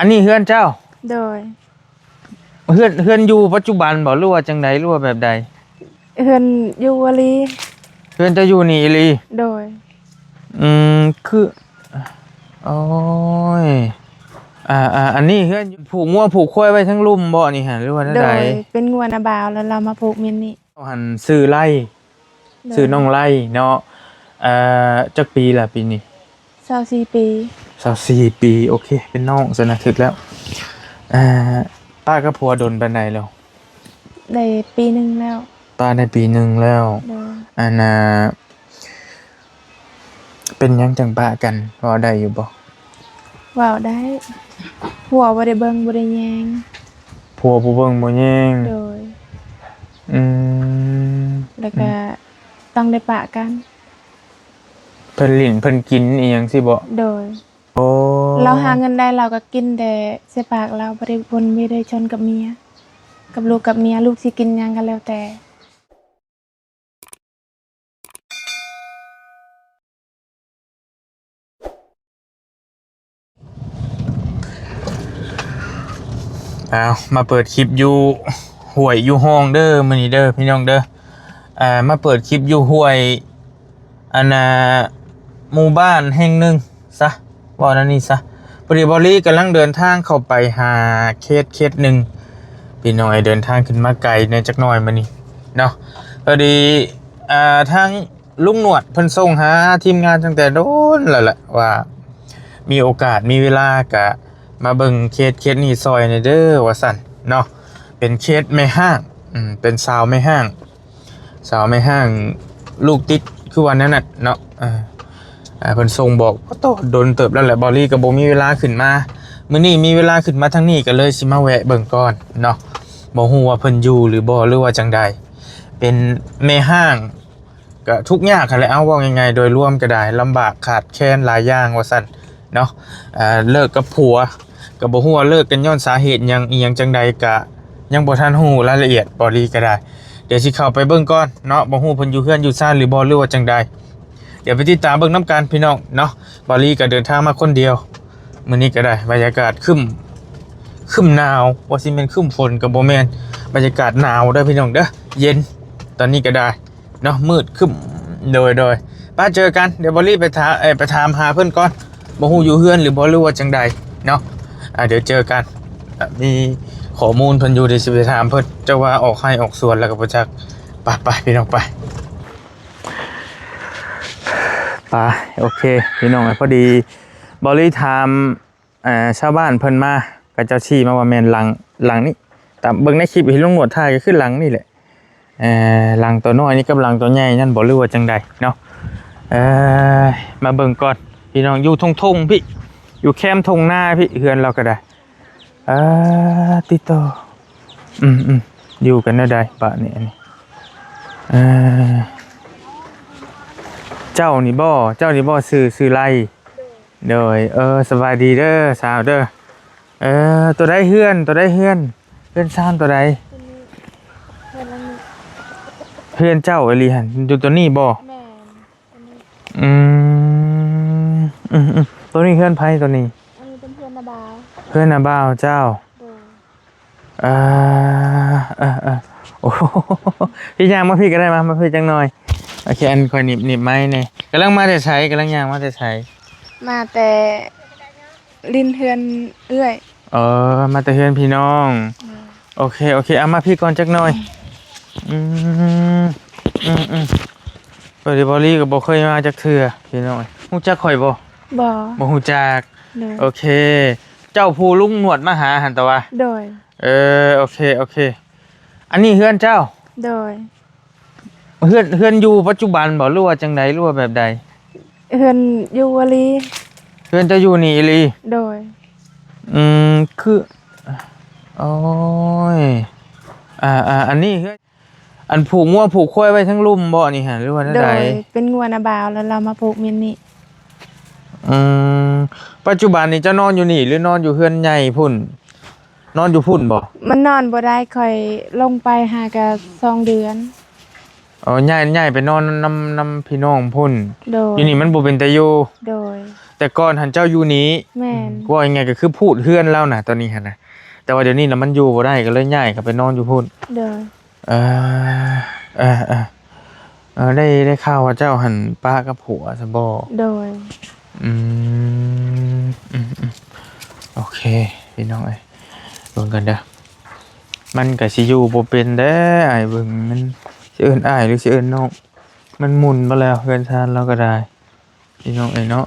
ອັນນີ້ເຮືອນເຈົ້າ? ໂດຍ. ເຮືອນ ເຮືອນຢູ່ປັດຈຸບັນບໍ່ ຫຼືວ່າຈັ່ງໃດ ຫຼືວ່າແບບໃດ? ເຮືອນຢູ່ອີ່ຫຼີ. ເຮືອນເຈົ້າຢູ່ນີ້ອີ່ຫຼີ? ໂດຍ. ອືມ ຄື ໂອ້ຍ ອ່າໆ ອັນນີ້ເຮືອນ ຜູກງົວຜູກຄວາຍໄວ້ທາງລຸ່ມບໍ່ນີ້ຫັ້ນ ຫຼືວ່າແນວໃດ? ໂດຍ ເປັນງົວນາບ່າວ ແລ້ວລາວມາຜູກແມ່ນນີ້. ເຮົາຫັ້ນຊື່ໄລ ໂດຍ ຊື່ນ້ອງໄລເນາະ. ເອີ ຈັກປີລະປີນີ້? ຊາວສີ່ປີ. ຊາວສີ່ປີ ໂອເຄ ເປັນນ້ອງຊັ້ນນະ ຖືກແລ້ວ. ເອີ ປະກັບຜົວດົນປານໃດແລ້ວ? ໄດ້ປີໜຶ່ງແລ້ວ. ປະໄດ້ປີໜຶ່ງແລ້ວ. ໂດຍ. ອັນນ່າ ເປັນຫຍັງຈັ່ງປະກັນ ເວົ້າໄດ້ຢູ່ບໍ່? ເວົ້າໄດ້. ຜົວບໍ່ໄດ້ເບິ່ງບໍ່ໄດ້ແຍງ. ຜົວບໍ່ເບິ່ງບໍ່ແຍງ. ໂດຍ. ອືມ ແລ້ວກະ ອືມ ຕ້ອງໄດ້ປະກັນ. ເພິ່ນຫຼິ້ນເພິ່ນກິນອີ່ຫຍັງຊີ້ບໍ? ໂດຍ. ໂອ້ ລາວຫາເງິນໄດ້ລາວກໍກິນແຕ່ໃສ່ປາກລາວ ບໍ່ໄດ້ ບໍ່ໄດ້ຊົນກັບເມຍ ກັບລູກກັບເມຍ. ລູກຊິກິນຫຍັງກໍແລ້ວແຕ່. ອ້າວ ມາເປີດຄລິບຢູ່ຫ້ວຍຢູ່ຮ່ອງເດີ ມື້ນີ້ເດີ ພີ່ນ້ອງເດີ. ອ່າ ມາເປີດຄລິບຢູ່ຫ້ວຍ ອັນນ່າ ໝູ່ບ້ານແຫ່ງໜຶ່ງຊະ ເວົ້າແນວນີ້ຊະ. ພໍດີເບົາລີກຳລັງເດີນທາງເຂົ້າໄປຫາເຂດເຂດໜຶ່ງ ພີ່ນ້ອງເອີຍ ເດີນທາງຂຶ້ນມາໄກແດ່ຈັກໜ້ອຍມື້ນີ້ເນາະ. ພໍດີ ອ່າ ທາງ ລຸງໜວດເພິ່ນສົ່ງຫາທີມງານຕັ້ງແຕ່ດົນແລ້ວແຫຼະ ວ່າມີໂອກາດມີເວລາກະມາເບິ່ງເຂດ ເຂດນີ້ຊ່ອຍແດ່ເດີວ່າຊັ້ນເນາະ. ເປັນເຂດແມ່ຮ້າງ ອືມ ເປັນສາວແມ່ຮ້າງ ສາວແມ່ຮ້າງລູກຕິດ ຄືວ່າແນວນັ້ນເນາະ. ເອີ ອ່າ ເພິ່ນສົ່ງບອກ ໂອ້ ດົນເຕີບແລ້ວແຫຼະ ເບົາລີກໍບໍ່ມີເວລາຂຶ້ນມາ. ມື້ນີ້ມີເວລາຂຶ້ນມາທາງນີ້ ກໍເລີຍຊິມາແວະເບິ່ງກ່ອນເນາະ. ບໍ່ຮູ້ວ່າເພິ່ນຢູ່ຫຼືບໍ່ ຫຼືວ່າຈັ່ງໃດ. ເປັນແມ່ຮ້າງ ກະທຸກຍາກຫັ້ນແຫຼະ ເອົາ ເວົ້າງ່າຍໆ ໂດຍລວມກໍໄດ້ ລຳບາກຂາດແຄນຫຼາຍຢ່າງວ່າຊັ້ນເນາະ. ເອີ ເລີກກັບຜົວ ກໍບໍ່ຮູ້ວ່າເລີກກັນຍ້ອນສາເຫດຫຍັງ ອີ່ຫຍັງຈັ່ງໃດ ກະຍັງບໍ່ທັນຮູ້ລາຍລະອຽດ ເບົາລີກໍໄດ້. ດຽວຊິເຂົ້າໄປເບິ່ງກ່ອນເນາະ ບໍ່ຮູ້ເພິ່ນຢູ່ເຮືອນຢູ່ຊານຫຼືບໍ່ ຫຼືວ່າຈັ່ງໃດ. ດຽວໄປຕິດຕາມເບິ່ງນຳກັນ ພີ່ນ້ອງເນາະ. ເບົາລີກໍເດີນທາງມາຄົນດຽວ ມື້ນີ້ກໍໄດ້ ບັນຍາກາດຄຶ້ມ ຄຶ້ມໜາວ ວ່າຊິແມ່ນຄຶ້ມຝົນກໍບໍ່ແມ່ນ ບັນຍາກາດໜາວເດີ ພີ່ນ້ອງເດີ ເຢັນ ຕອນນີ້ກໍໄດ້ ເນາະ ມືດຄຶ້ມ. ໂດຍ ໂດຍ ໄປເຈີກັນ ດຽວເບົາລີໄປຖາມ ເອີ ໄປຖາມຫາເພິ່ນກ່ອນ ບໍ່ຮູ້ຢູ່ເຮືອນຫຼືບໍ່ ຫຼືວ່າຈັ່ງໃດເນາະ. ອ່າ ດຽວເຈີກັນ ມີຂໍ້ມູນເພິ່ນຢູ່ ດຽວຊິໄປຖາມເພິ່ນ ຈັກວ່າອອກໄຮ່ອອກສວນແລ້ວກໍບໍ່ຈັກ. ໄປ ໄປ ພີ່ນ້ອງ ໄປ ໄປ. ໂອເຄ ພີ່ນ້ອງ ພໍດີເບົາລີຖາມ ເອີ ຊາວບ້ານເພິ່ນມາ ເຂົາເຈົ້າຊີ້ມາວ່າແມ່ນຫຼັງ ຫຼັງນີ້ ຕາມເບິ່ງໃນຄລິບທີ່ລຸງໜວດຖ່າຍກໍຄືຫຼັງນີ້ແຫຼະ. ເອີ ຫຼັງໂຕນ້ອຍນີ້ກັບຫຼັງໂຕໃຫຍ່ນັ້ນບໍ່ ຫຼືວ່າຈັ່ງໃດເນາະ. ເອີ ມາເບິ່ງກ່ອນ ພີ່ນ້ອງ ຢູ່ທົ່ງໆ ພີ້ ຢູ່ແຄມທົ່ງນາພີ້ ເຮືອນລາວກໍໄດ້. ເອີ ຕິດຕໍ່ ອືມໆ ຢູ່ກັນແນວໃດບາດນີ້? ອັນນີ້ ເອີ ເຈົ້ານີ້ບໍ່ ເຈົ້ານີ້ບໍ່ ຊື່ ຊື່ໄລ? ໂດຍ ເອີ ສະບາຍດີເດີສາວເດີ. ເອີ ໂຕໃດເຮືອນ ໂຕໃດເຮືອນ ເຮືອນຊານໂຕໃດ? ໂຕນີ້ ເຮືອນຫຼັງນີ້ ເຮືອນເຈົ້າອີ່ຫຼີຫັ້ນ ຢູ່ໂຕນີ້ບໍ່? ແມ່ນ ໂຕນີ້. ອືມ ອືມໆ ໂຕນີ້ເຮືອນໃຜໂຕນີ້? ອັນນີ້ເປັນເຮືອນນ້າບ່າວ ເຮືອນນ້າບ່າວເຈົ້າ. ໂດຍ. ເອີ ເອີ ເອີ ໂອ້ ພີ່ຍ່າງມາພີ້ກໍໄດ້ ມາ ມາພີ້ຈັກໜ່ອຍ. ໂອເຄ ອັນຂ້ອຍໜີບ ໜີບໄມແດ່. ກຳລັງມາແຕ່ໃສ? ກຳລັງຍ່າງມາແຕ່ໃສ? ມາແຕ່ຫຼິ້ນເຮືອນເອື້ອຍ. ເອີ ມາແຕ່ເຮືອນພີ່ນ້ອງ. ໂດຍ. ໂອເຄ ໂອເຄ ເອົາມາພີ້ກ່ອນຈັກໜ່ອຍ. ອືມ ອືມໆ ເອີ ເດ ເບົາລີກໍບໍ່ເຄີຍມາຈັກເທື່ອ ພີ່ນ້ອງ. ຮູ້ຈັກຂ້ອຍບໍ່? ບໍ່ ບໍ່ຮູ້ຈັກ. ໂດຍ. ໂອເຄ ເຈົ້າຜູ້ລຸງໜວດມາຫາຫັ້ນຕະວະ? ໂດຍ. ເອີ ໂອເຄ ໂອເຄ ອັນນີ້ເຮືອນເຈົ້າ? ໂດຍ. ເຮືອນ ເຮືອນຢູ່ປັດຈຸບັນບໍ່ ຫຼືວ່າຈັ່ງໃດ ຫຼືວ່າແບບໃດ? ເຮືອນຢູ່ອີ່ຫຼີ. ເຮືອນເຈົ້າຢູ່ນີ້ອີ່ຫຼີ? ໂດຍ. ອືມ ຄື ໂອ້ຍ ອ່າໆ ອັນນີ້ເຮືອນ ອັນຜູກງົວຜູກຄວາຍໄວ້ທາງລຸ່ມບໍ່ນີ້ຫະ ຫຼືວ່າແນວໃດ? ໂດຍ ເປັນງົວນາບ່າວ ແລ້ວລາວມາຜູກແມ່ນນີ້. ອືມ ປັດຈຸບັນນີ້ເຈົ້ານອນຢູ່ນີ້ ຫຼືນອນຢູ່ເຮືອນໃຫຍ່ພຸ້ນ? ນອນຢູ່ພຸ້ນບໍ່? ມັນນອນບໍ່ໄດ້ ຂ້ອຍລົງໄປຫາກະສອງເດືອນ. ອໍ ຍ້າຍ ຍ້າຍໄປນອນນຳ ນຳພີ່ນ້ອງພຸ້ນ. ໂດຍ. ຢູ່ນີ້ມັນບໍ່ເປັນຕາຢູ່. ໂດຍ. ແຕ່ກ່ອນຫັ້ນເຈົ້າຢູ່ນີ້ ແມ່ນ ອືມ ເວົ້າງ່າຍໆກໍຄືພູດເຮືອນລາວນະຕອນນີ້ຫັ້ນນະ ແຕ່ວ່າດຽວນີ້ລະມັນຢູ່ບໍ່ໄດ້ ກໍເລີຍຍ້າຍເຂົ້າໄປນອນຢູ່ພຸ້ນ ໂດຍ ເອີ ເອີ ເອີ ເອີ ໄດ້ ໄດ້ຂ່າວວ່າເຈົ້າຫັ້ນປະກັບຜົວຊະບໍ? ໂດຍ ອືມ ອືມ ອືມ ໂອເຄ ພີ່ນ້ອງເອີຍ ເບິ່ງກັນເດີ ມັນກໍຊິຢູ່ບໍ່ເປັນແດ່ ອ້າຍເບິ່ງ ມັນຊິເອີ້ນອ້າຍ ຫຼື ຊິເອີ້ນນ້ອງ ມັນໝຸ່ນມາແລ້ວ ເຮືອນຊານລາວກໍໄດ້ ພີ່ນ້ອງເອີຍເນາະ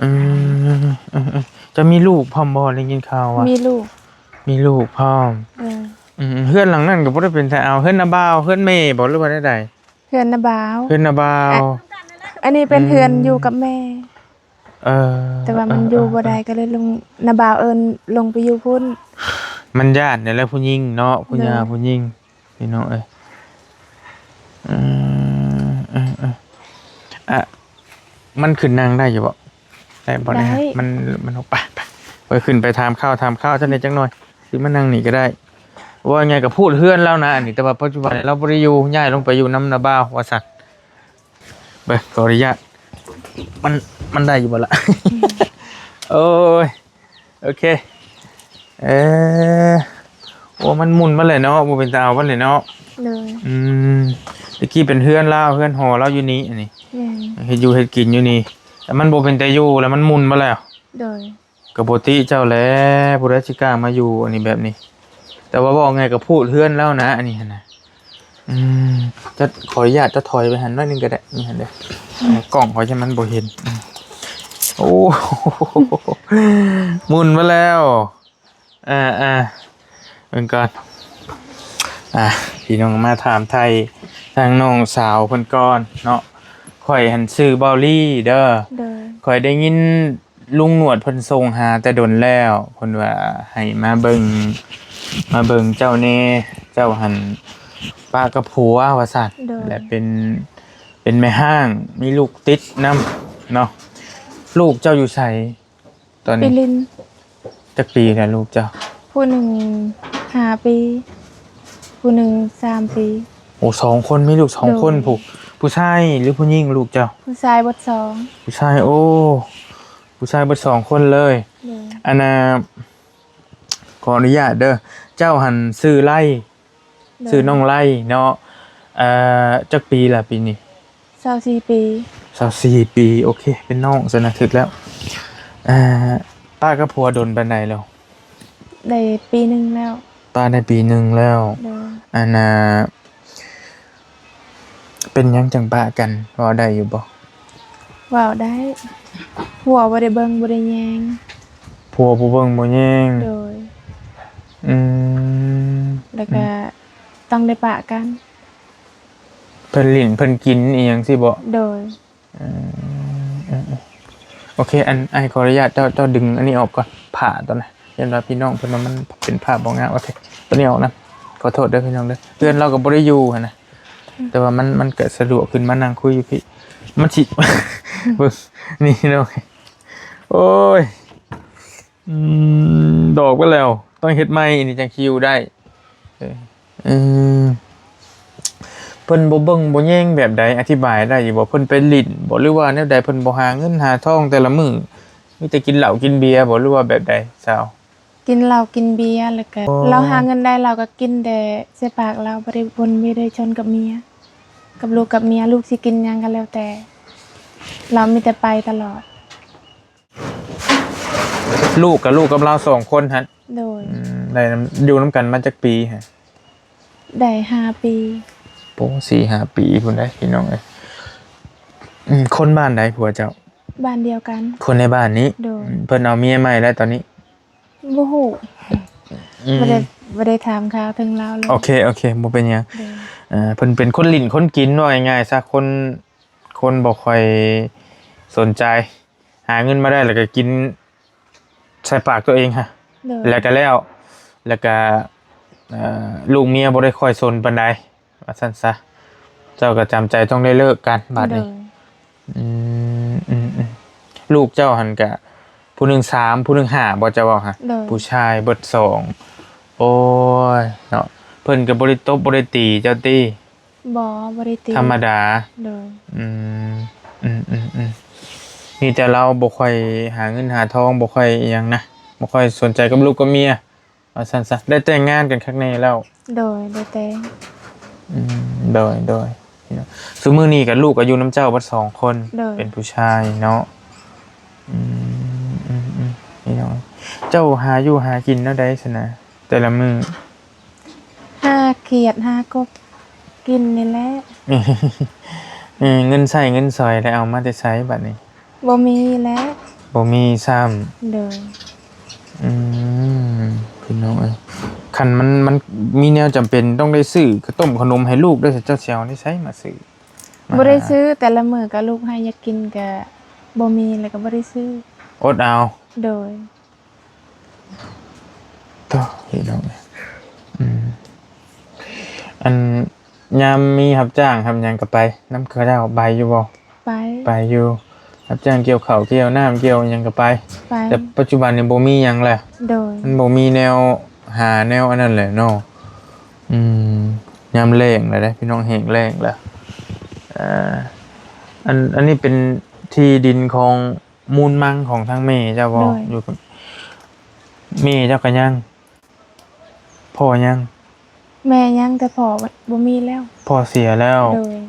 ອືມ ເອີໆ ເຈົ້າມີລູກພ້ອມບໍ່? ໄດ້ຍິນຂ່າວວ່າ ມີລູກ ມີລູກພ້ອມ ເອີ ອືມ ເຮືອນຫຼັງນັ້ນກໍບໍ່ໄດ້ເປັນຕາເອົາ ເຮືອນນ້າບ່າວ ເຮືອນແມ່ບໍ ຫຼືວ່າແນວໃດ? ເຮືອນນ້າບ່າວ ເຮືອນນ້າບ່າວ ອະ ອັນນີ້ເປັນ ອືມ ເຮືອນຢູ່ກັບແມ່ ເອີ ແຕ່ວ່າມັນ ເອີໆ ຢູ່ບໍ່ໄດ້ ເອີໆ ກໍເລີຍລົງ ນ້າບ່າວເອີ້ນລົງໄປຢູ່ພຸ້ນ ມັນຢ້ານນີ້ແຫຼະ ຜູ້ຍິງເນາະ ຜູ້ຍ່າ ໂດຍ ຜູ້ຍິງ ພີ່ນ້ອງເອີຍ ເອີ ເອີ ເອີ ອະ ມັນຂຶ້ນນັ່ງໄດ້ຢູ່ບໍ່? ໄດ້ບໍ່? ໄດ້ ໄດ້ ມັນ ມັນ ໄປ ໄປ ຂ້ອຍຂຶ້ນໄປຖາມຂ່າວ ຖາມຂ່າວເຈົ້າແດ່ຈັກໜ່ອຍ ຊິມານັ່ງນີ້ກໍໄດ້ ເວົ້າງ່າຍໆກໍພູດເຮືອນລາວນະອັນນີ້ ແຕ່ວ່າປັດຈຸບັນລາວບໍ່ໄດ້ຢູ່ ຍ້າຍລົງໄປຢູ່ນຳນ້າບ່າວວ່າຊັ້ນ ເບິ່ງ ຂໍອະນຸຍາດ ມັນ ມັນໄດ້ຢູ່ບໍ່ລະ? ໂອ້ຍ ໂອເຄ ເອີ ໂອ້ ມັນໝຸ່ນມາແລ້ວເນາະ ບໍ່ເປັນຕາເອົາມັນແລ້ວເນາະ ໂດຍ ອືມ ແຕ່ກີ້ເປັນເຮືອນລາວ ເຮືອນຫໍລາວຢູ່ນີ້ ອັນນີ້ ແມ່ນ ເຮັດຢູ່ເຮັດກິນຢູ່ນີ້ ແຕ່ມັນບໍ່ເປັນຕາຢູ່ແລ້ວ ມັນໝຸ່ນມາແລ້ວ ໂດຍ ກໍບໍ່ຕິເຈົ້າແຫຼະ ຜູ້ໃດຊິກ້າມາຢູ່ອັນນີ້ແບບນີ້ ແຕ່ວ່າເວົ້າງ່າຍກໍພູດເຮືອນລາວນະ ອັນນີ້ຫັ້ນນະ ອືມ ຈະຂໍອະນຸຍາດ ຈະຖອຍໄປຫັ້ນໜ້ອຍໜຶ່ງກໍໄດ້ ນີ້ຫັ້ນເດ້ ອືມ ກ້ອງຂ້ອຍຈະມັນບໍ່ເຫັນ ອືມ ໂອ້ ໝຸ່ນມາແລ້ວ ອ່າໆ ເບິ່ງກ່ອນ ອ່າ ພີ່ນ້ອງມາຖາມໄຖ່ທາງນ້ອງສາວເພິ່ນກ່ອນເນາະ ຂ້ອຍຫັ້ນຊື່ເບົາລີເດີ ໂດຍ ຂ້ອຍໄດ້ຍິນ ລຸງໜວດເພິ່ນສົ່ງຫາແຕ່ດົນແລ້ວ ເພິ່ນວ່າໃຫ້ມາເບິ່ງ ມາເບິ່ງເຈົ້າແດ່ ເຈົ້າຫັ້ນປະກັບຜົວວ່າຊັ້ນ ໂດຍ ແລະເປັນ ເປັນແມ່ຮ້າງ ມີລູກຕິດນຳເນາະ ລູກເຈົ້າຢູ່ໃສຕອນນີ້? ໄປຫຼິ້ນ ຈັກປີແລ້ວລູກເຈົ້າ? ຜູ້ໜຶ່ງຫ້າປີ ຜູ້ໜຶ່ງສາມປີ ໂອ້ ສອງຄົນ ມີລູກສອງຄົນ ໂດຍ ຜູ້ ຜູ້ຊາຍ ຫຼື ຜູ້ຍິງ ລູກເຈົ້າ? ຜູ້ຊາຍເບິດສອງ ຜູ້ຊາຍ ໂອ້ ຜູ້ຊາຍເບິດສອງຄົນເລີຍ ໂດຍ ອັນນ່າ ຂໍອະນຸຍາດເດີ ເຈົ້າຫັ້ນຊື່ໄລ ໂດຍ ຊື່ນ້ອງໄລເນາະ ເອີ ຈັກປີລະປີນີ້? ຊາວສີ່ປີ ຊາວສີ່ປີ ໂອເຄ ເປັນນ້ອງຊັ້ນນະ ຖືກແລ້ວ ເອີ ປະກັບຜົວດົນປານໃດແລ້ວ? ໄດ້ປີໜຶ່ງແລ້ວ ປະໄດ້ປີໜຶ່ງແລ້ວ ໂດຍ ອັນນ່າ ເປັນຫຍັງຈັ່ງປະກັນ ເວົ້າໄດ້ຢູ່ບໍ່? ເວົ້າໄດ້ ຜົວບໍ່ໄດ້ເບິ່ງບໍ່ໄດ້ແຍງ ຜົວບໍ່ເບິ່ງບໍ່ແຍງ ໂດຍ ອືມ ແລ້ວກໍ ອືມ ຕ້ອງໄດ້ປະກັນ ເພິ່ນຫຼິ້ນເພິ່ນກິນອີ່ຫຍັງຊີ້ບໍ? ໂດຍ ເອີ ເອີ ເອີ ໂອເຄ ອັນ ອ້າຍຂໍອະນຸຍາດ ເຈົ້າ ເຈົ້າດຶງອັນນີ້ອອກກ່ອນ ຜ້າຕົວນັ້ນ ຢ້ານວ່າພີ່ນ້ອງເພິ່ນວ່າມັນເປັນພາບບໍ່ງາມ ໂອເຄ ຕົວນີ້ອອກນຳ ຂໍໂທດເດີພີ່ນ້ອງເດີ ເຮືອນລາວກໍບໍ່ໄດ້ຢູ່ຫັ້ນນະ ອືມ ແຕ່ວ່າມັນ ມັນກໍສະດວກຂຶ້ນມານັ່ງຄຸຍຢູ່ພີ້ ມັນຊິ ເບິ່ງ ນີ້ເນາະ ໂອ້ຍ ອືມ ດອກໄປແລ້ວ ຕ້ອງເຮັດໃໝ່ ນີ້ຈັ່ງຊິຢູ່ໄດ້ ເອີ ເອີ ເພິ່ນບໍ່ເບິ່ງບໍ່ແຍງແບບໃດ ອະທິບາຍໄດ້ຢູ່ບໍ່? ເພິ່ນໄປຫຼິ້ນບໍ ຫຼືວ່າແນວໃດ? ເພິ່ນບໍ່ຫາເງິນຫາທອງແຕ່ລະມື້ ມີແຕ່ກິນເຫຼົ້າກິນເບຍບໍ ຫຼືວ່າແບບໃດສາວ? ກິນເຫຼົ້າກິນເບຍ ແລ້ວກໍ ອໍ ລາວຫາເງິນໄດ້ ລາວກໍກິນແຕ່ໃສ່ປາກລາວ ບໍ່ໄດ້ ບໍ່ໄດ້ຊົນກັບເມຍ ກັບລູກກັບເມຍ ລູກຊິກິນຫຍັງກໍແລ້ວແຕ່ ລາວມີແຕ່ໄປຕະຫຼອດ. ລູກກັບ ລູກກັບລາວສອງຄົນຫັ້ນ? ໂດຍ. ອືມ ໄດ້ນຳ ຢູ່ນຳກັນມາຈັກປີຮະ? ໄດ້ຫ້າປີ. ໂອ້ ສີ່ຫ້າປີພຸ້ນເດ້ພີ່ນ້ອງເອີຍ. ອືມ ຄົນບ້ານໃດຜົວເຈົ້າ? ບ້ານດຽວກັນ. ຄົນໃນບ້ານນີ້? ໂດຍ. ອືມ ເພິ່ນເອົາເມຍໃໝ່ແລ້ວຕອນນີ້? ບໍ່ຮູ້. ອືມ ບໍ່ໄດ້ ບໍ່ໄດ້ຖາມຂ່າວເຖິງລາວເລີຍ. ໂອເຄ ໂອເຄ ບໍ່ເປັນຫຍັງ. ໂດຍ. ເອີ ເພິ່ນເປັນຄົນຫຼິ້ນຄົນກິນ ເວົ້າງ່າຍໆຊະ ຄົນ ຄົນບໍ່ຄ່ອຍສົນໃຈ. ຫາເງິນມາໄດ້ແລ້ວກໍກິນໃສ່ປາກຕົວເອງຮະ. ໂດຍ. ແລ້ວກໍແລ້ວ ແລ້ວກໍ ເອີ ລູກເມຍບໍ່ໄດ້ຄ່ອຍສົນປານໃດ ວ່າຊັ້ນຊະ. ເຈົ້າກໍຈຳໃຈຕ້ອງໄດ້ເລີກກັນບາດນີ້. ໂດຍ. ອືມ ອືມ ອືມ ລູກເຈົ້າຫັ້ນກະຜູ້ໜຶ່ງສາມ ຜູ້ໜຶ່ງຫ້າບໍ່ ເຈົ້າເວົ້າຮະ? ໂດຍ. ຜູ້ຊາຍເບິດສອງ. ໂອ້ຍເນາະ ເພິ່ນກໍບໍ່ໄດ້ຕົບບໍ່ໄດ້ຕີເຈົ້າຕິ? ບໍ່ ບໍ່ໄດ້ຕີ. ທຳມະດາ. ໂດຍ. ອືມ ອືມ ອືມ ອືມ. ມີແຕ່ລາວບໍ່ຄ່ອຍຫາເງິນຫາທອງ ບໍ່ຄ່ອຍອີ່ຫຍັງນະ ບໍ່ຄ່ອຍສົນໃຈກັບລູກກັບເມຍ ວ່າຊັ້ນຊະ. ໄດ້ແຕ່ງງານກັນຄັກແນ່ແລ້ວ? ໂດຍ ໄດ້ແຕ່ງ. ອືມ ໂດຍ ໂດຍ. ຊຸມື້ນີ້ກໍລູກກໍຢູ່ນຳເຈົ້າເບິດສອງຄົນ? ໂດຍ. ເປັນຜູ້ຊາຍເນາະ. ອືມ ອືມ ອືມ ເຈົ້າຫາຢູ່ຫາກິນແນວໃດຊັ້ນນະ ແຕ່ລະມື້? ຫາຂຽດຫາກົບກິນນີ້ແຫຼະ. ເອີ ເງິນໃຊ້ເງິນສອຍໄດ້ເອົາມາແຕ່ໃສບັດນີ້? ບໍ່ມີແລ້ວ. ບໍ່ມີຊ້ຳ. ໂດຍ. ອືມ ພີ່ນ້ອງເອີຍ ຄັນມັນ ມັນມີແນວຈຳເປັນຕ້ອງໄດ້ຊື້ເຂົ້າຕົ້ມເຂົ້າໜົມໃຫ້ລູກເດີ້ ເຈົ້າຊິເອົາໃນໃສມາຊື້? ບໍ່ໄດ້ຊື້ ແຕ່ລະມື້ກໍລູກໃຫ້ຢາກກິນກໍບໍ່ມີ ແລ້ວກໍບໍ່ໄດ້ຊື້ ອົດເອົາ. ໂດຍ. ໂທ້ ພີ່ນ້ອງເອີຍ ອືມ ອັນຍາມມີຮັບຈ້າງຮັບຫຍັງກໍໄປນຳເຂົາເຈົ້າ ໄປຢູ່ບໍ່? ໄປ ໄປຢູ່. ຮັບຈ້າງກ່ຽວເຂົ້າກ່ຽວນ້ຳກ່ຽວຫຍັງກໍໄປ ໄປ ແຕ່ປັດຈຸບັນນີ້ບໍ່ມີຫຍັງແລ້ວ. ໂດຍ. ມັນບໍ່ມີແນວຫາແນວອັນນັ້ນແຫຼະເນາະ. ອືມ ຍາມແລ້ງແລ້ວເດ້ພີ່ນ້ອງ ແຫ້ງແລ້ງແລ້ວ. ເອີ ອັນ ອັນນີ້ເປັນທີ່ດິນຂອງ ມູນມັງຂອງທາງແມ່ເຈົ້າບໍ່? ໂດຍ. ຢູ່ກັບແມ່ເຈົ້າກໍຍັງ ພໍ່ຍັງ? ແມ່ຍັງ ແຕ່ພໍ່ບໍ່ມີແລ້ວ ພໍ່ເສຍແລ້ວ. ໂດຍ.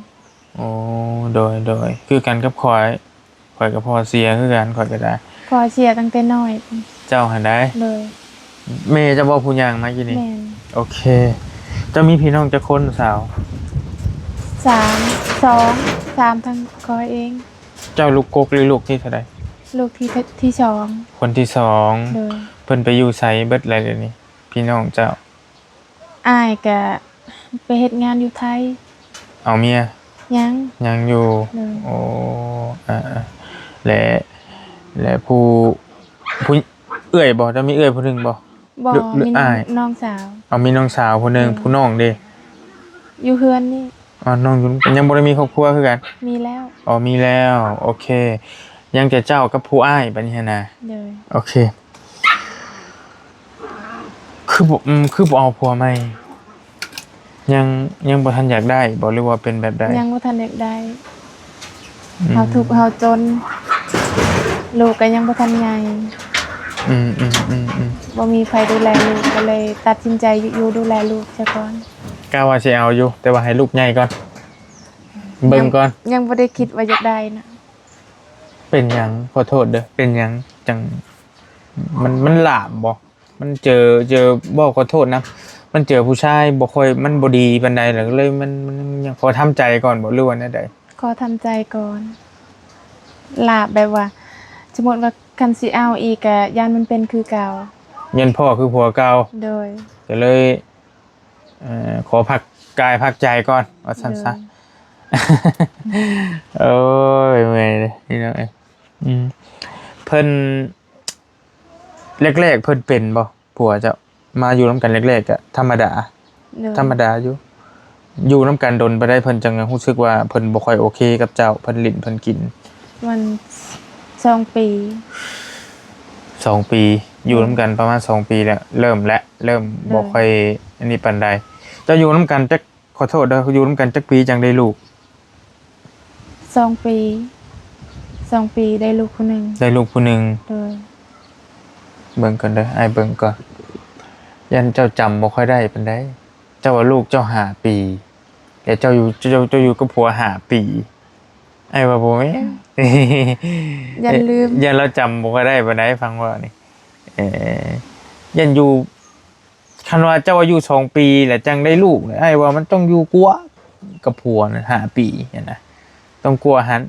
ໂອ້ ໂດຍ ໂດຍ ຄືກັນກັບຂ້ອຍ ຂ້ອຍກໍພໍ່ເສຍຄືກັນ ຂ້ອຍກໍໄດ້ ພໍ່ເສຍຕັ້ງແຕ່ນ້ອຍ. ເຈົ້າຫັ້ນໃດ? ໂດຍ. ແມ່ເຈົ້າບໍ່ຜູ້ຍ່າງມາກີ້ນີ້? ແມ່ນ. ໂອເຄ ເຈົ້າມີພີ່ນ້ອງຈັກຄົນສາວ? ສາມ ສອງ ສາມ ທັງຂ້ອຍເອງ. ເຈົ້າລູກກົກຫຼືລູກທີເທົ່າໃດ? ລູກທີ ທີສອງ. ຄົນທີສອງ. ໂດຍ. ເພິ່ນໄປຢູ່ໃສເບິດແລ້ວດຽວນີ້ ພີ່ນ້ອງເຈົ້າ? ອ້າຍກະໄປເຮັດງານຢູ່ໄທ. ເອົາເມຍ? ຍັງ. ຍັງຢູ່. ໂດຍ. ໂອ້ ເອີ ແລະ ແລະຜູ້ ຜູ້ເອື້ອຍບໍ່? ເຈົ້າມີເອື້ອຍຜູ້ໜຶ່ງບໍ່? ບໍ່ ຫຼື ຫຼື ມີນ້ອງ ອ້າຍ ນ້ອງສາວ. ເອົາ ມີນ້ອງສາວຜູ້ໜຶ່ງ. ໂດຍ. ຜູ້ນ້ອງເດ? ຢູ່ເຮືອນນີ້. ອໍ ນ້ອງຢູ່ ຍັງບໍ່ໄດ້ມີຄອບຄົວຄືກັນ? ມີແລ້ວ. ອໍ ມີແລ້ວ ໂອເຄ ຍັງແຕ່ເຈົ້າກັບຜູ້ອ້າຍບັດນີ້ຫັ້ນນະ. ໂດຍ. ໂອເຄ ຄືບໍ່ ອືມ ຄືບໍ່ເອົາຜົວໃໝ່? ຍັງ ຍັງບໍ່ທັນຢາກໄດ້ບໍ່ ຫຼືວ່າເປັນແບບໃດ? ຍັງບໍ່ທັນຢາກໄດ້. ອືມ ເຮົາທຸກເຮົາຈົນ ລູກກໍຍັງບໍ່ທັນໃຫຍ່. ອືມ ອືມ ອືມ ອືມ ບໍ່ມີໃຜດູແລລູກ ກໍເລີຍຕັດສິນໃຈຢູ່ ຢູ່ດູແລລູກຊະກ່ອນ. ກະວ່າຊິເອົາຢູ່ ແຕ່ວ່າໃຫ້ລູກໃຫຍ່ກ່ອນ ເບິ່ງກ່ອນ. ຍັງ ຍັງບໍ່ໄດ້ຄິດວ່າຢາກໄດ້ນະ. ເປັນຫຍັງ? ຂໍໂທດເດີ້ ເປັນຫຍັງຈັ່ງ ມັນ ມັນຫຼາມບໍ່? ມັນເຈີ ເຈີ ເວົ້າຂໍໂທດນະ ມັນເຈີຜູ້ຊາຍບໍ່ຄ່ອຍ ມັນບໍ່ດີປານໃດ ແລ້ວກໍເລີຍ ມັນ ມັນຍັງຂໍທຳໃຈກ່ອນບໍ່ ຫຼືວ່າແນວໃດ? ຂໍທຳໃຈກ່ອນ ລາບແບບວ່າ ສົມມຸດວ່າຄັນຊິເອົາອີກກະຢ້ານມັນເປັນຄືເກົ່າ ຢ້ານພໍ້ຄືຜົວເກົ່າ. ໂດຍ. ກໍເລີຍ ເອີ ຂໍພັກກາຍພັກໃຈກ່ອນ ວ່າຊັ້ນຊະ. ໂດຍ. ໂອ້ຍ ເມື່ອຍເດ້ພີ່ນ້ອງເອີຍ. ອືມ ເພິ່ນ ແລກໆເພິ່ນເປັນບໍ່ ຜົວເຈົ້າ? ມາຢູ່ນຳກັນແລກໆກະທຳມະດາ. ໂດຍ. ທຳມະດາຢູ່. ຢູ່ນຳກັນດົນປານໃດ ເພິ່ນຈຶ່ງຮູ້ສຶກວ່າເພິ່ນບໍ່ຄ່ອຍໂອເຄກັບເຈົ້າ ເພິ່ນຫຼິ້ນເພິ່ນກິນ? ປະມານສອງປີ. ສອງປີ ຢູ່ນຳກັນປະມານສອງປີແລ້ວ ເລີ່ມແລ້ວ ເລີ່ມ ໂດຍ ບໍ່ຄ່ອຍອັນນີ້ປານໃດ. ເຈົ້າຢູ່ນຳກັນຈັກ ຂໍໂທດເດີ້ ຢູ່ນຳກັນຈັກປີຈັ່ງໄດ້ລູກ? ສອງປີ ສອງປີໄດ້ລູກຜູ້ໜຶ່ງ. ໄດ້ລູກຜູ້ໜຶ່ງ. ໂດຍ. ເບິ່ງກ່ອນເດີ້ ອ້າຍເບິ່ງກ່ອນ ຢ້ານເຈົ້າຈຳບໍ່ຄ່ອຍໄດ້ປານໃດ. ເຈົ້າວ່າລູກເຈົ້າຫ້າປີ ແລະເຈົ້າຢູ່ ເຈົ້າ ເຈົ້າຢູ່ກັບຜົວຫ້າປີ ອ້າຍວ່າບໍ່ແມ່ນ. ຢ້ານລືມ ຢ້ານລາວຈຳບໍ່ຄ່ອຍໄດ້ປານໃດ ຟັງເວົ້ານີ້ ເອີ ຢ້ານຢູ່ ຄັນວ່າເຈົ້າອາຍຸສອງປີແລ້ວຈັ່ງໄດ້ລູກ ອ້າຍວ່າມັນຕ້ອງຢູ່ກວ່າກັບຜົວນະ ຫ້າປີຫັ້ນນະ ຕ້ອງກວ່າຫັ້ນ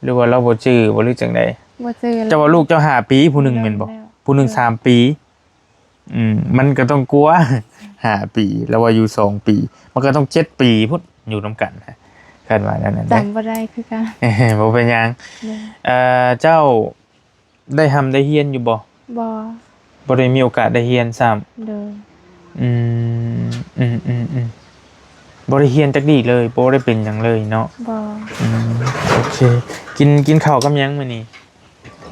ຫຼືວ່າລາວບໍ່ຈື່ບໍ່ ຫຼືຈັ່ງໃດ? ບໍ່ຈື່. ເຈົ້າວ່າລູກເຈົ້າຫ້າປີ ຜູ້ໜຶ່ງແມ່ນບໍ່? ໂດຍ. ຜູ້ໜຶ່ງສາມປີ. ອືມ ມັນກໍຕ້ອງກວ່າຫ້າປີ ລາວວ່າຢູ່ສອງປີ ມັນກໍຕ້ອງເຈັດປີພຸ້ນ ຢູ່ນຳກັນ ຄັນວ່າແນວນັ້ນ ຈຳບໍ່ໄດ້ຄືກັນ. ບໍ່ເປັນຫຍັງ. ໂດຍ. ເອີ ເຈົ້າ ໄດ້ຮ່ຳໄດ້ຮຽນຢູ່ບໍ່? ບໍ່. ບໍ່ໄດ້ມີໂອກາດໄດ້ຮຽນຊ້ຳ? ໂດຍ. ອືມ ອືມ ອືມ ອືມ ບໍ່ໄດ້ຮຽນຈັກດີ້ເລີຍ ບໍ່ໄດ້ເປັນຫຍັງເລີຍເນາະ? ບໍ່. ອືມ ໂອເຄ ກິນ ກິນເຂົ້າກັບຫຍັງມື້ນີ້?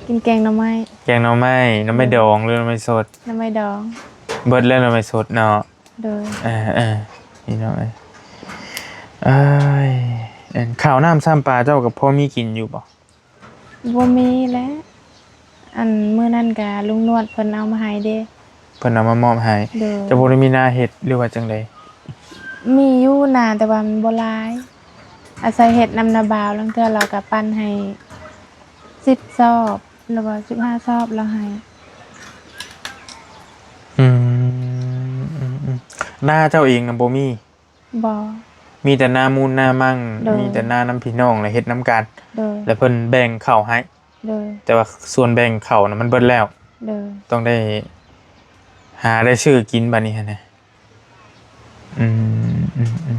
ກິນແກງໜໍ່ໄມ້. ແກງໜໍ່ໄມ້ ໜໍ່ໄມ້ດອງ ໂດຍ ຫຼືໜໍ່ໄມ້ສົດ? ໜໍ່ໄມ້ດອງ. ເບິດແລ້ວໜໍ່ໄມ້ສົດເນາະ? ໂດຍ. ເອີ ເອີ ພີ່ນ້ອງເອີຍ ເອີຍ ເອີ ເຂົ້ານ້ຳຊ້ຳປາເຈົ້າກໍພໍມີກິນຢູ່ບໍ່? ບໍ່ມີແຫຼະ ອັນມື້ນັ້ນກະລຸງນວດເພິ່ນເອົາມາໃຫ້ເດ້. ເພິ່ນເອົາມາມອບໃຫ້. ໂດຍ. ເຈົ້າບໍ່ໄດ້ມີນາເຮັດ ຫຼືວ່າຈັ່ງໃດ? ມີຢູ່ນາ ແຕ່ວ່າມັນບໍ່ຫຼາຍ ອາໄສເຮັດນຳນ້າບ່າວ ລາງເທື່ອລາວກະປັ່ນໃຫ້ສິບຊອບ ຫຼືວ່າສິບຫ້າຊອບລາວໃຫ້. ອືມ ອືມໆ ນາເຈົ້າເອງນະບໍ່ມີ? ບໍ່. ມີແຕ່ນາມູນນາມັ່ງ. ໂດຍ. ມີແຕ່ນານຳພີ່ນ້ອງ ແລະເຮັດນຳກັນ. ໂດຍ. ແລະເພິ່ນແບ່ງເຂົ້າໃຫ້. ໂດຍ. ແຕ່ວ່າສ່ວນແບ່ງເຂົ້ານະມັນເບິດແລ້ວ. ໂດຍ. ຕ້ອງໄດ້ຫາໄດ້ຊື້ກິນບາດນີ້ຫັ້ນນະ. ອືມ ອືມ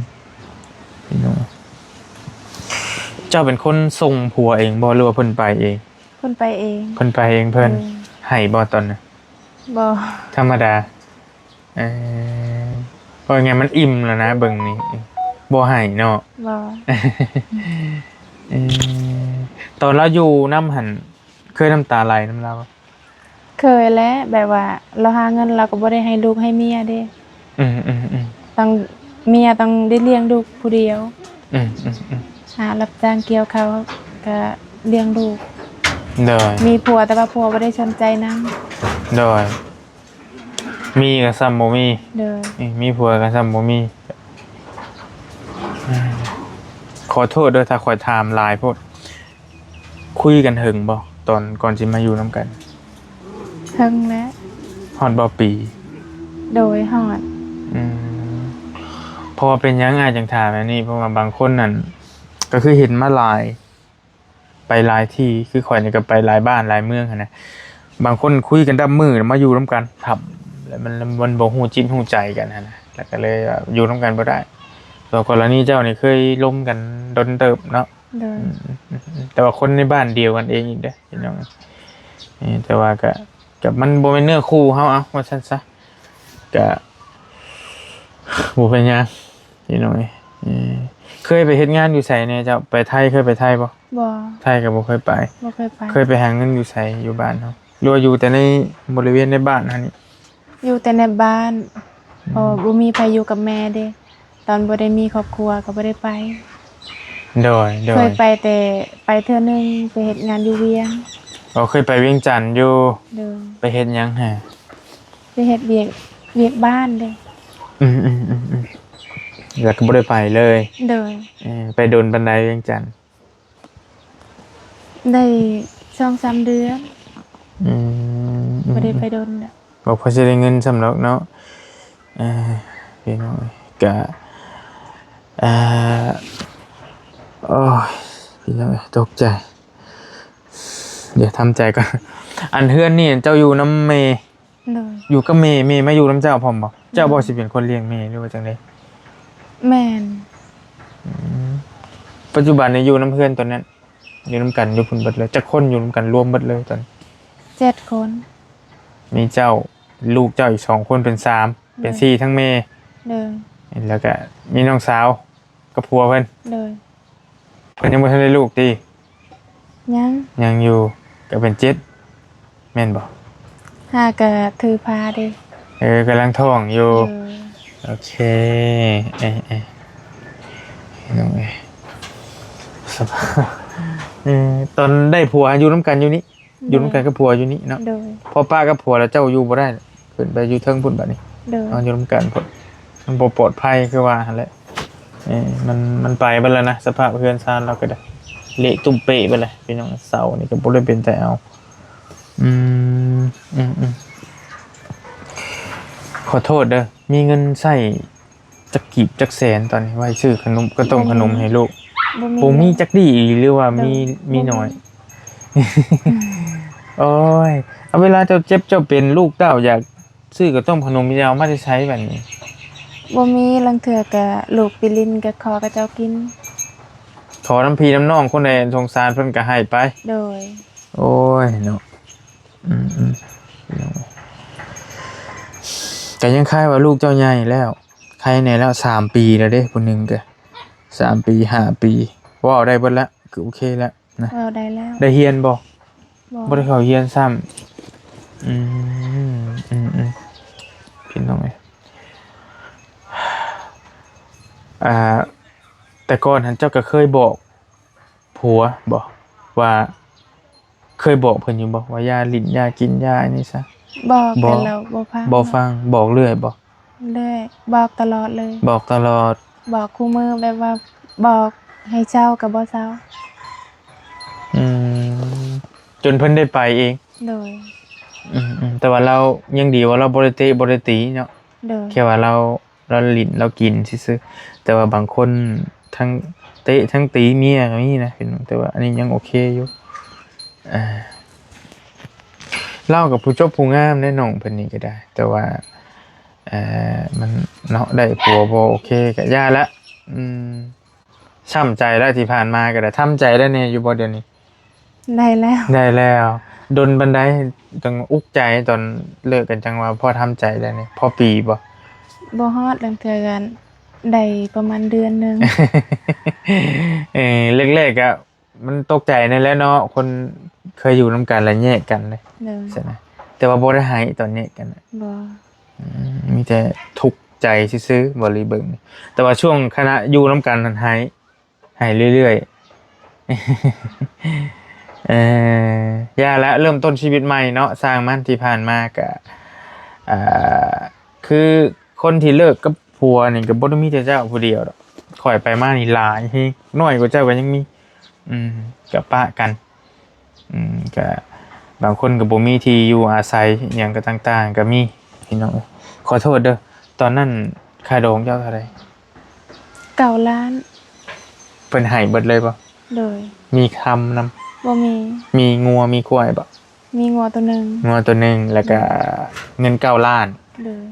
ໆ ເຈົ້າເປັນຄົນສົ່ງຜົວເອງບໍ່ ຫຼືວ່າເພິ່ນໄປເອງ? ເພິ່ນໄປເອງ. ເພິ່ນໄປເອງເພິ່ນ. ໂດຍ. ໃຫ້ບໍ່ຕອນນັ້ນ? ບໍ່. ທຳມະດາ. ເອີ ເວົ້າງ່າຍມັນອີ່ມແລ້ວນະ ເບິ່ງນີ້ ບໍ່ໃຫ້ເນາະ. ບໍ່. ເອີ ຕອນລາວຢູ່ນຳຫັ້ນ ເຄີຍນ້ຳຕາໄຫຼນຳລາວບໍ່? ເຄີຍແຫຼະ ແບບວ່າລາວຫາເງິນ ລາວກໍບໍ່ໄດ້ໃຫ້ລູກໃຫ້ເມຍເດ້. ອືມໆໆ ຕ້ອງ ເມຍຕ້ອງໄດ້ລ້ຽງລູກຜູ້ດຽວ. ອືມໆໆ ຫາຮັບຈ້າງກ່ຽວເຂົ້າກໍລ້ຽງລູກ. ໂດຍ. ມີຜົວ ແຕ່ວ່າຜົວບໍ່ໄດ້ສົນໃຈນຳ. ໂດຍ. ມີກໍສ່ຳບໍ່ມີ. ໂດຍ. ນີ້ ມີຜົວກໍສ່ຳບໍ່ມີ. ຂໍໂທດເດີ ຖ້າຂ້ອຍຖາມຫຼາຍໂພດ. ຄຸຍກັນເຖິງບໍ່ ຕອນກ່ອນຊິມາຢູ່ນຳກັນ? ເຖິງແລ້ວ. ຮອດບໍ່ປີ? ໂດຍ ຮອດ. ອືມ ເພາະວ່າເປັນຫຍັງອ້າຍຈຶ່ງຖາມແນວນີ້? ເພາະວ່າບາງຄົນນັ້ນ ກໍຄືເຫັນມາຫຼາຍ ໄປຫຼາຍທີ່ ຄືຂ້ອຍນີ້ກໍໄປຫຼາຍບ້ານຫຼາຍເມືອງຫັ້ນນະ. ບາງຄົນຄຸຍກັນດັບມື້ມາຢູ່ນຳກັນຖ້ຳ ແລ້ວມັນ ມັນບໍ່ຮູ້ຈິດຮູ້ໃຈກັນຫັ້ນນະ ແລ້ວກໍເລີຍວ່າຢູ່ນຳກັນບໍ່ໄດ້. ແຕ່ກໍລະນີເຈົ້ານີ້ເຄີຍລົມກັນດົນເຕີບເນາະ. ໂດຍ. ອືມ ແຕ່ວ່າຄົນໃນບ້ານດຽວກັນເອງອີກເດ້ພີ່ນ້ອງ. ເອີ ແຕ່ວ່າກະ ກະມັນບໍ່ແມ່ນເນື້ອຄູ່ເຮົາ ເອົາ ວ່າຊັ້ນຊະ ກະບໍ່ເປັນຫຍັງພີ່ນ້ອງເອີຍ. ເອີ ເຄີຍໄປເຮັດງານຢູ່ໃສແດ່ເຈົ້າ? ໄປໄທ ເຄີຍໄປໄທບໍ່? ບໍ່. ໄທກໍບໍ່ເຄີຍໄປ. ບໍ່ເຄີຍໄປ. ເຄີຍໄປຫາເງິນຢູ່ໃສ ຢູ່ບ້ານເຮົາ ຫຼືວ່າຢູ່ແຕ່ໃນບໍລິເວນໃນບ້ານເຮົານີ້? ຢູ່ແຕ່ໃນບ້ານ. ອືມ ເພາະບໍ່ມີໃຜຢູ່ກັບແມ່ເດ້ ຕອນບໍ່ໄດ້ມີຄອບຄົວກໍບໍ່ໄດ້ໄປ. ໂດຍ ໂດຍ. ເຄີຍໄປແຕ່ ໄປເທື່ອໜຶ່ງ ໄປເຮັດງານຢູ່ວຽງ. ອໍ ເຄີຍໄປວຽງຈັນຢູ່. ໂດຍ. ໄປເຮັດຫຍັງຫະ? ໄປເຮັດວຽກ ວຽກບ້ານເດ້. ອືມໆໆໆ ແລ້ວກໍບໍ່ໄດ້ໄປເລີຍ. ໂດຍ. ເອີ ໄປດົນປານໃດວຽງຈັນ? ໄດ້ສອງສາມເດືອນ. ອືມ ບໍ່ໄດ້ໄປດົນດອກ. ບໍ່ພໍຊິໄດ້ເງິນສ່ຳດອກເນາະ. ເອີ ພີ່ນ້ອງເອີຍ ກະ ເອີ ໂອ້ຍ ພີ່ນ້ອງເອີຍ ຕົກໃຈ. ດຽວທຳໃຈກ່ອນ. ອັນເຮືອນນີ້ເຈົ້າຢູ່ນຳແມ່? ໂດຍ. ຢູ່ກັບແມ່ ແມ່ມາຢູ່ນຳເຈົ້າພ້ອມບໍ່? ເຈົ້າບໍ່ ໂດຍ ຊິເປັນຄົນລ້ຽງແມ່ ຫຼືວ່າຈັ່ງໃດ? ແມ່ນ. ອືມ ປັດຈຸບັນນີ້ຢູ່ນຳເຮືອນຕົນນັ້ນ ຢູ່ນຳກັນຢູ່ພຸ້ນເບິດເລີຍ? ຈັກຄົນຢູ່ນຳກັນລວມເບິດເລີຍຕອນ? ເຈັດຄົນ. ມີເຈົ້າ ລູກເຈົ້າອີກສອງຄົນເປັນສາມ ເປັນ ໂດຍ ສີ່ທັງແມ່. ໂດຍ. ແລ້ວກະມີນ້ອງສາວ ກັບຜົວເພິ່ນ? ໂດຍ. ເພິ່ນຍັງບໍ່ທັນໄດ້ລູກຕິ? ຍັງ. ຍັງຢູ່ ກໍເປັນເຈັດ ແມ່ນບໍ່? ຫາກະຖືພາເດ້. ເອີ ກຳລັງທ້ອງຢູ່. ໂດຍ. ໂອເຄ ເອີ ເອີ ນ້ອງເອີຍ ສະພາບ ເອີ ຕອນໄດ້ຜົວຢູ່ນຳກັນຢູ່ນີ້? ໂດຍ. ຢູ່ນຳກັນກັບຜົວຢູ່ນີ້ເນາະ? ໂດຍ. ພໍປະກັບຜົວແລ້ວເຈົ້າຢູ່ບໍ່ໄດ້ ຂຶ້ນໄປຢູ່ເທິງພຸ້ນບາດນີ້. ໂດຍ. ເຮົາຢູ່ນຳກັນພຸ້ນ ມັນບໍ່ປອດໄພຄືວ່າຫັ້ນແຫຼະ. ເອີ ມັນ ມັນໄປເບິດແລ້ວນະ ສະພາບເຮືອນຊານລາວກໍໄດ້ ເລະຕຸ້ມເປະເບິດແລ້ວພີ່ນ້ອງ. ເສົານີ້ກໍບໍ່ໄດ້ເປັນຕາເອົາ. ອືມ ອືມໆ ຂໍໂທດເດີ ມີເງິນໃຊ້ ຈັກກີບຈັກແສນຕອນນີ້ ໄວ້ຊື້ຂະໜົມ ກະຕົ້ມຂະໜົມໃຫ້ລູກ? ບໍ່ມີ. ບໍ່ມີຈັກດີ້ ຫຼືວ່າມີ ໂດຍ ມີໜ້ອຍ? ບໍ່ມີ. ໂອ້ຍ ເວລາເຈົ້າເຈັບເຈົ້າເປັນ ລູກເຕົ້າຢາກຊື້ກະຕົ້ມຂະໜົມ ເຈົ້າເອົາມາແຕ່ໃສບາດນີ້? ບໍ່ມີ. ລາງເທື່ອກະລູກໄປຫຼິ້ນ ກະຂໍເຂົາເຈົ້າກິນ ຂໍນຳພີ່ນຳນ້ອງຄົນໃດສົງສານເພິ່ນກະໃຫ້ໄປ. ໂດຍ. ໂອ້ຍເນາະ ອືມໆ ກະຍັງຄາຍວ່າລູກເຈົ້າໃຫຍ່ແລ້ວ ໄຄແດ່ແລ້ວ ສາມປີແລ້ວເດ້ ຜູ້ໜຶ່ງກະສາມປີ ຫ້າປີ ເວົ້າໄດ້ເບິດແລ້ວ ຄືໂອເຄແລ້ວນະ. ເວົ້າໄດ້ແລ້ວ. ໄດ້ຮຽນບໍ່? ບໍ່ ບໍ່ໄດ້ເຂົ້າຮຽນຊ້ຳ. ອືມ ອືມໆ ພີ່ນ້ອງເອີຍ ອ່າ ແຕ່ກ່ອນຫັ້ນເຈົ້າກະເຄີຍບອກ ຜົວບໍ່ ວ່າ ເຄີຍບອກເພິ່ນຢູ່ບໍ່ວ່າຢ່າຫຼິ້ນ ຢ່າກິນ ຢ່າອັນນີ້ຊະ? ບອກ ບອກ ແຕ່ລາວບໍ່ຟັງ ບໍ່ຟັງ. ບອກເລື້ອຍບໍ່? ເລື້ອຍ ບອກຕະຫຼອດເລີຍ. ບອກຕະຫຼອດ. ບອກຄູ່ມື້ ແບບວ່າບອກໃຫ້ເຊົາກໍບໍ່ເຊົາ. ອືມ ຈົນເພິ່ນໄດ້ໄປເອງ. ໂດຍ. ອືມໆ ແຕ່ວ່າລາວຍັງດີວ່າລາວບໍ່ໄດ້ເຕະບໍ່ໄດ້ຕີເນາະ. ໂດຍ. ແຄ່ວ່າລາວ ລາວຫຼິ້ນລາວກິນຊື່ໆ ແຕ່ວ່າບາງຄົນທັງເຕະທັງຕີເມຍກໍມີນະ ເຫັນ ແຕ່ວ່າອັນນີ້ຍັງໂອເຄຢູ່. ອ່າ ລາວກໍຜູ້ຈົບຜູ້ງາມເດ້ ນ້ອງເພິ່ນນີ້ກໍໄດ້ ແຕ່ວ່າ ເອີ ມັນເນາະ ໄດ້ຜົວບໍ່ໂອເຄກໍຢ່າລະ. ອືມ ຊ້ຳໃຈແລ້ວ ທີ່ຜ່ານມາກໍໄດ້. ທຳໃຈໄດ້ແດ່ຢູ່ບໍ່ດຽວນີ້? ໄດ້ແລ້ວ. ໄດ້ແລ້ວ. ດົນປານໃດຈັ່ງອຸກໃຈ ຕອນເລີກກັນ ຈັ່ງວ່າພໍທຳໃຈໄດ້ນີ້? ພໍປີບໍ່? ບໍ່ຮອດ ລາງເທື່ອກໍໄດ້ປະມານເດືອນໜຶ່ງ. ເອີ ແລກໆກໍມັນຕົກໃຈນັ້ນແຫຼະເນາະ ຄົນເຄີຍຢູ່ນຳກັນແລ້ວແຍກກັນເດ້. ໂດຍ. ຊັ້ນນະ ແຕ່ວ່າບໍ່ໄດ້ໄຫ້ຕອນແຍກກັນນະ? ບໍ່. ອືມ ມີແຕ່ທຸກໃຈຊື່ໆ ບໍ່ລີເບິ່ງ. ແຕ່ວ່າຊ່ວງຂະນະຢູ່ນຳກັນຫັ້ນໄຫ້ ໃຫ້ເລື້ອຍໆ. ເອີ ຢ່າລະ ເລີ່ມຕົ້ນຊີວິດໃໝ່ເນາະ ຊ່າງມັນ. ທີ່ຜ່ານມາກະ ອ່າ ຄືຄົນທີ່ເລີກກັບຜົວນີ້ກໍບໍ່ໄດ້ມີແຕ່ເຈົ້າຜູ້ດຽວດອກ ຂ້ອຍໄປມານີ້ຫຼາຍແຮງ ນ້ອຍກວ່າເຈົ້າກໍຍັງມີ. ອືມ ກໍປະກັນ. ອືມ ກະບາງຄົນກະບໍ່ມີທີ່ຢູ່ອາໄສ ອີ່ຫຍັງກະຕ່າງໆກະມີ ພີ່ນ້ອງເອີຍ. ຂໍໂທດເດີ ຕອນນັ້ນຄ່າດອງເຈົ້າເທົ່າໃດ? ເກົ້າລ້ານ. ເພິ່ນໃຫ້ເບິດເລີຍບໍ່? ໂດຍ. ມີຄຳນຳ? ບໍ່ມີ. ມີງົວມີຄວາຍບໍ່? ມີງົວໂຕໜຶ່ງ. ງົວໂຕໜຶ່ງ ແລ້ວກະ ໂດຍ ເງິນເກົ້າລ້ານ. ໂດຍ.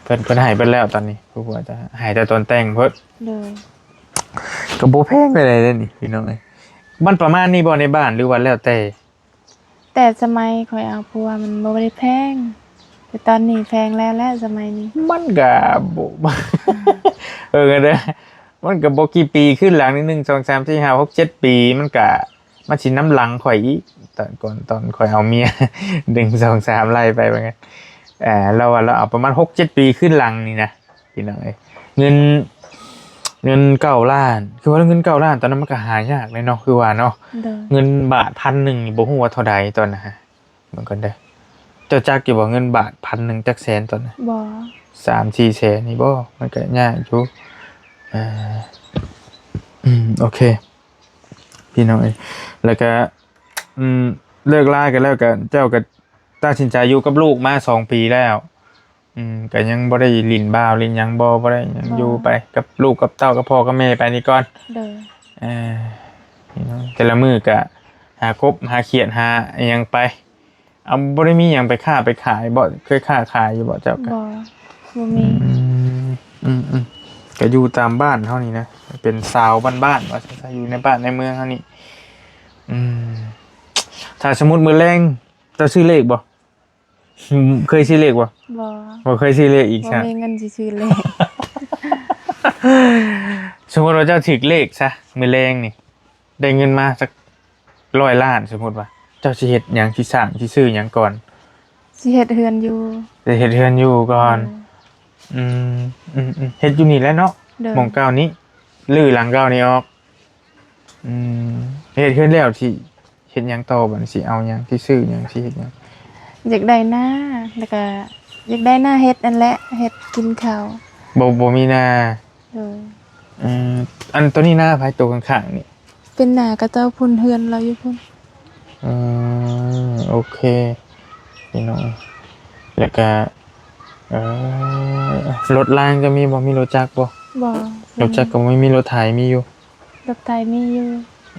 ເພິ່ນ ເພິ່ນໃຫ້ເບິດແລ້ວຕອນນີ້ ຜູ້ຜົວຈະໃຫ້ແຕ່ຕອນແຕ່ງເພິ່ນ. ໂດຍ. ກໍບໍ່ແພງປານໃດເດ້ນີ້ ພີ່ນ້ອງເອີຍ. ມັນປະມານນີ້ບໍ່ໃນບ້ານ ຫຼືວ່າແລ້ວແຕ່? ແຕ່ສະໄໝຂ້ອຍເອົາຜົວມັນບໍ່ໄດ້ແພງ ແຕ່ຕອນນີ້ແພງແລ້ວແຫຼະ ສະໄໝນີ້. ມັນກະບໍ່ ເອີ ເດີ ມັນກະບໍ່ກີ່ປີຂຶ້ນຫຼັງ ໜຶ່ງ ສອງ ສາມ ສີ່ ຫ້າ ຫົກ ເຈັດ ປີ ມັນກະ ມັນຊິນຳຫຼັງຂ້ອຍອີກ ຕອນກ່ອນ ຕອນຂ້ອຍເອົາເມຍ ໜຶ່ງ ສອງ ສາມ ໄລ່ໄປວ່າຊັ້ນ. ເອີ ລາວວ່າລາວເອົາປະມານຫົກເຈັດປີຂຶ້ນຫຼັງນີ້ນະ ພີ່ນ້ອງເອີຍ. ເງິນ ເງິນເກົ້າລ້ານ ຄືວ່າເງິນເກົ້າລ້ານຕອນນັ້ນມັນກໍຫາຍາກເລີຍເນາະ ຄືວ່າເນາະ. ໂດຍ. ເງິນບາດພັນໜຶ່ງນີ້ບໍ່ຮູ້ວ່າເທົ່າໃດຕອນນັ້ນ ເບິ່ງກ່ອນເດີ. ເຈົ້າຈັກຢູ່ບໍ່ ເງິນບາດພັນໜຶ່ງຈັກແສນຕອນນັ້ນ? ບໍ່. ສາມສີ່ແສນນີ້ບໍ່? ມັນກໍຍາກຢູ່. ເອີ ອືມ ໂອເຄ ພີ່ນ້ອງເອີຍ. ແລ້ວກໍ ອືມ ເລີກລາກັນແລ້ວກໍ ເຈົ້າກໍຕັດສິນໃຈຢູ່ກັບລູກມາສອງປີແລ້ວ. ອືມ ກໍຍັງບໍ່ໄດ້ຫຼິ້ນບ່າວຫຼິ້ນຫຍັງບໍ່? ບໍ່ໄດ້ຫຍັງ ບໍ່ ຢູ່ໄປກັບລູກກັບເຕົ້າ ກັບພໍ່ກັບແມ່ໄປນີ້ກ່ອນ. ໂດຍ. ເອີ ພີ່ນ້ອງ ແຕ່ລະມື້ກໍຫາກົບຫາຂຽດຫາອີ່ຫຍັງໄປ. ເອົາ ບໍ່ໄດ້ມີຫຍັງໄປຄ້າໄປຂາຍບໍ່? ເຄີຍຄ້າຂາຍຢູ່ບໍ່ເຈົ້າ? ບໍ່ ບໍ່ມີ. ອືມ ອືມໆ ກໍຢູ່ຕາມບ້ານເຮົານີ້ນະ ເປັນສາວບ້ານໆ ວ່າຊັ້ນຊະ ຢູ່ໃນບ້ານໃນເມືອງເຮົານີ້. ອືມ ຖ້າສົມມຸດມື້ແລງ ເຈົ້າຊື້ເລກບໍ່? ເຄີຍຊື້ເລກບໍ່? ບໍ່ ບໍ່ເຄີຍຊື້ເລກອີກຊະ ບໍ່ມີເງິນຊິຊື້ເລກ. ສົມມຸດວ່າເຈົ້າຖືກເລກຊະ ມື້ແລງນີ້ ໄດ້ເງິນມາຈັກຮ້ອຍລ້ານ ສົມມຸດວ່າ ເຈົ້າຊິເຮັດຫຍັງ? ຊິສ້າງ ຊິຊື້ຫຍັງກ່ອນ? ຊິເຮັດເຮືອນຢູ່. ຊິເຮັດເຮືອນຢູ່ກ່ອນ. ໂດຍ. ອືມ ອືມໆ ເຮັດຢູ່ນີ້ແຫຼະເນາະ. ໂດຍ. ໝ່ອງເກົ່ານີ້ ຮື້ຫຼັງເກົ່ານີ້ອອກ. ອືມ ເຮັດເຮືອນແລ້ວຊິເຮັດຫຍັງຕໍ່? ບັດນີ້ຊິເອົາຫຍັງ? ຊິຊື້ຫຍັງ? ຊິເຮັດຫຍັງ? ຢາກໄດ້ນາ ແລ້ວກະຢາກໄດ້ນາເຮັດຫັ້ນແຫຼະ ເຮັດກິນເຂົ້າ. ບໍ່ ບໍ່ມີນາ. ໂດຍ. ເອີ ອັນໂຕນີ້ນາໃຜ? ໂຕຂ້າງໆນີ້ ເປັນນາຂະເຈົ້າພຸ້ນ ເຮືອນລາວຢູ່ພຸ້ນ. ເອີ ໂອເຄ ພີ່ນ້ອງ ແລ້ວກະ ເອີ ລົດລາງຈະມີບໍ່? ມີລົດຈັກບໍ່? ບໍ່ ລົດຈັກກໍບໍ່ມີ. ມີລົດໄຖມີຢູ່? ລົດໄຖມີຢູ່.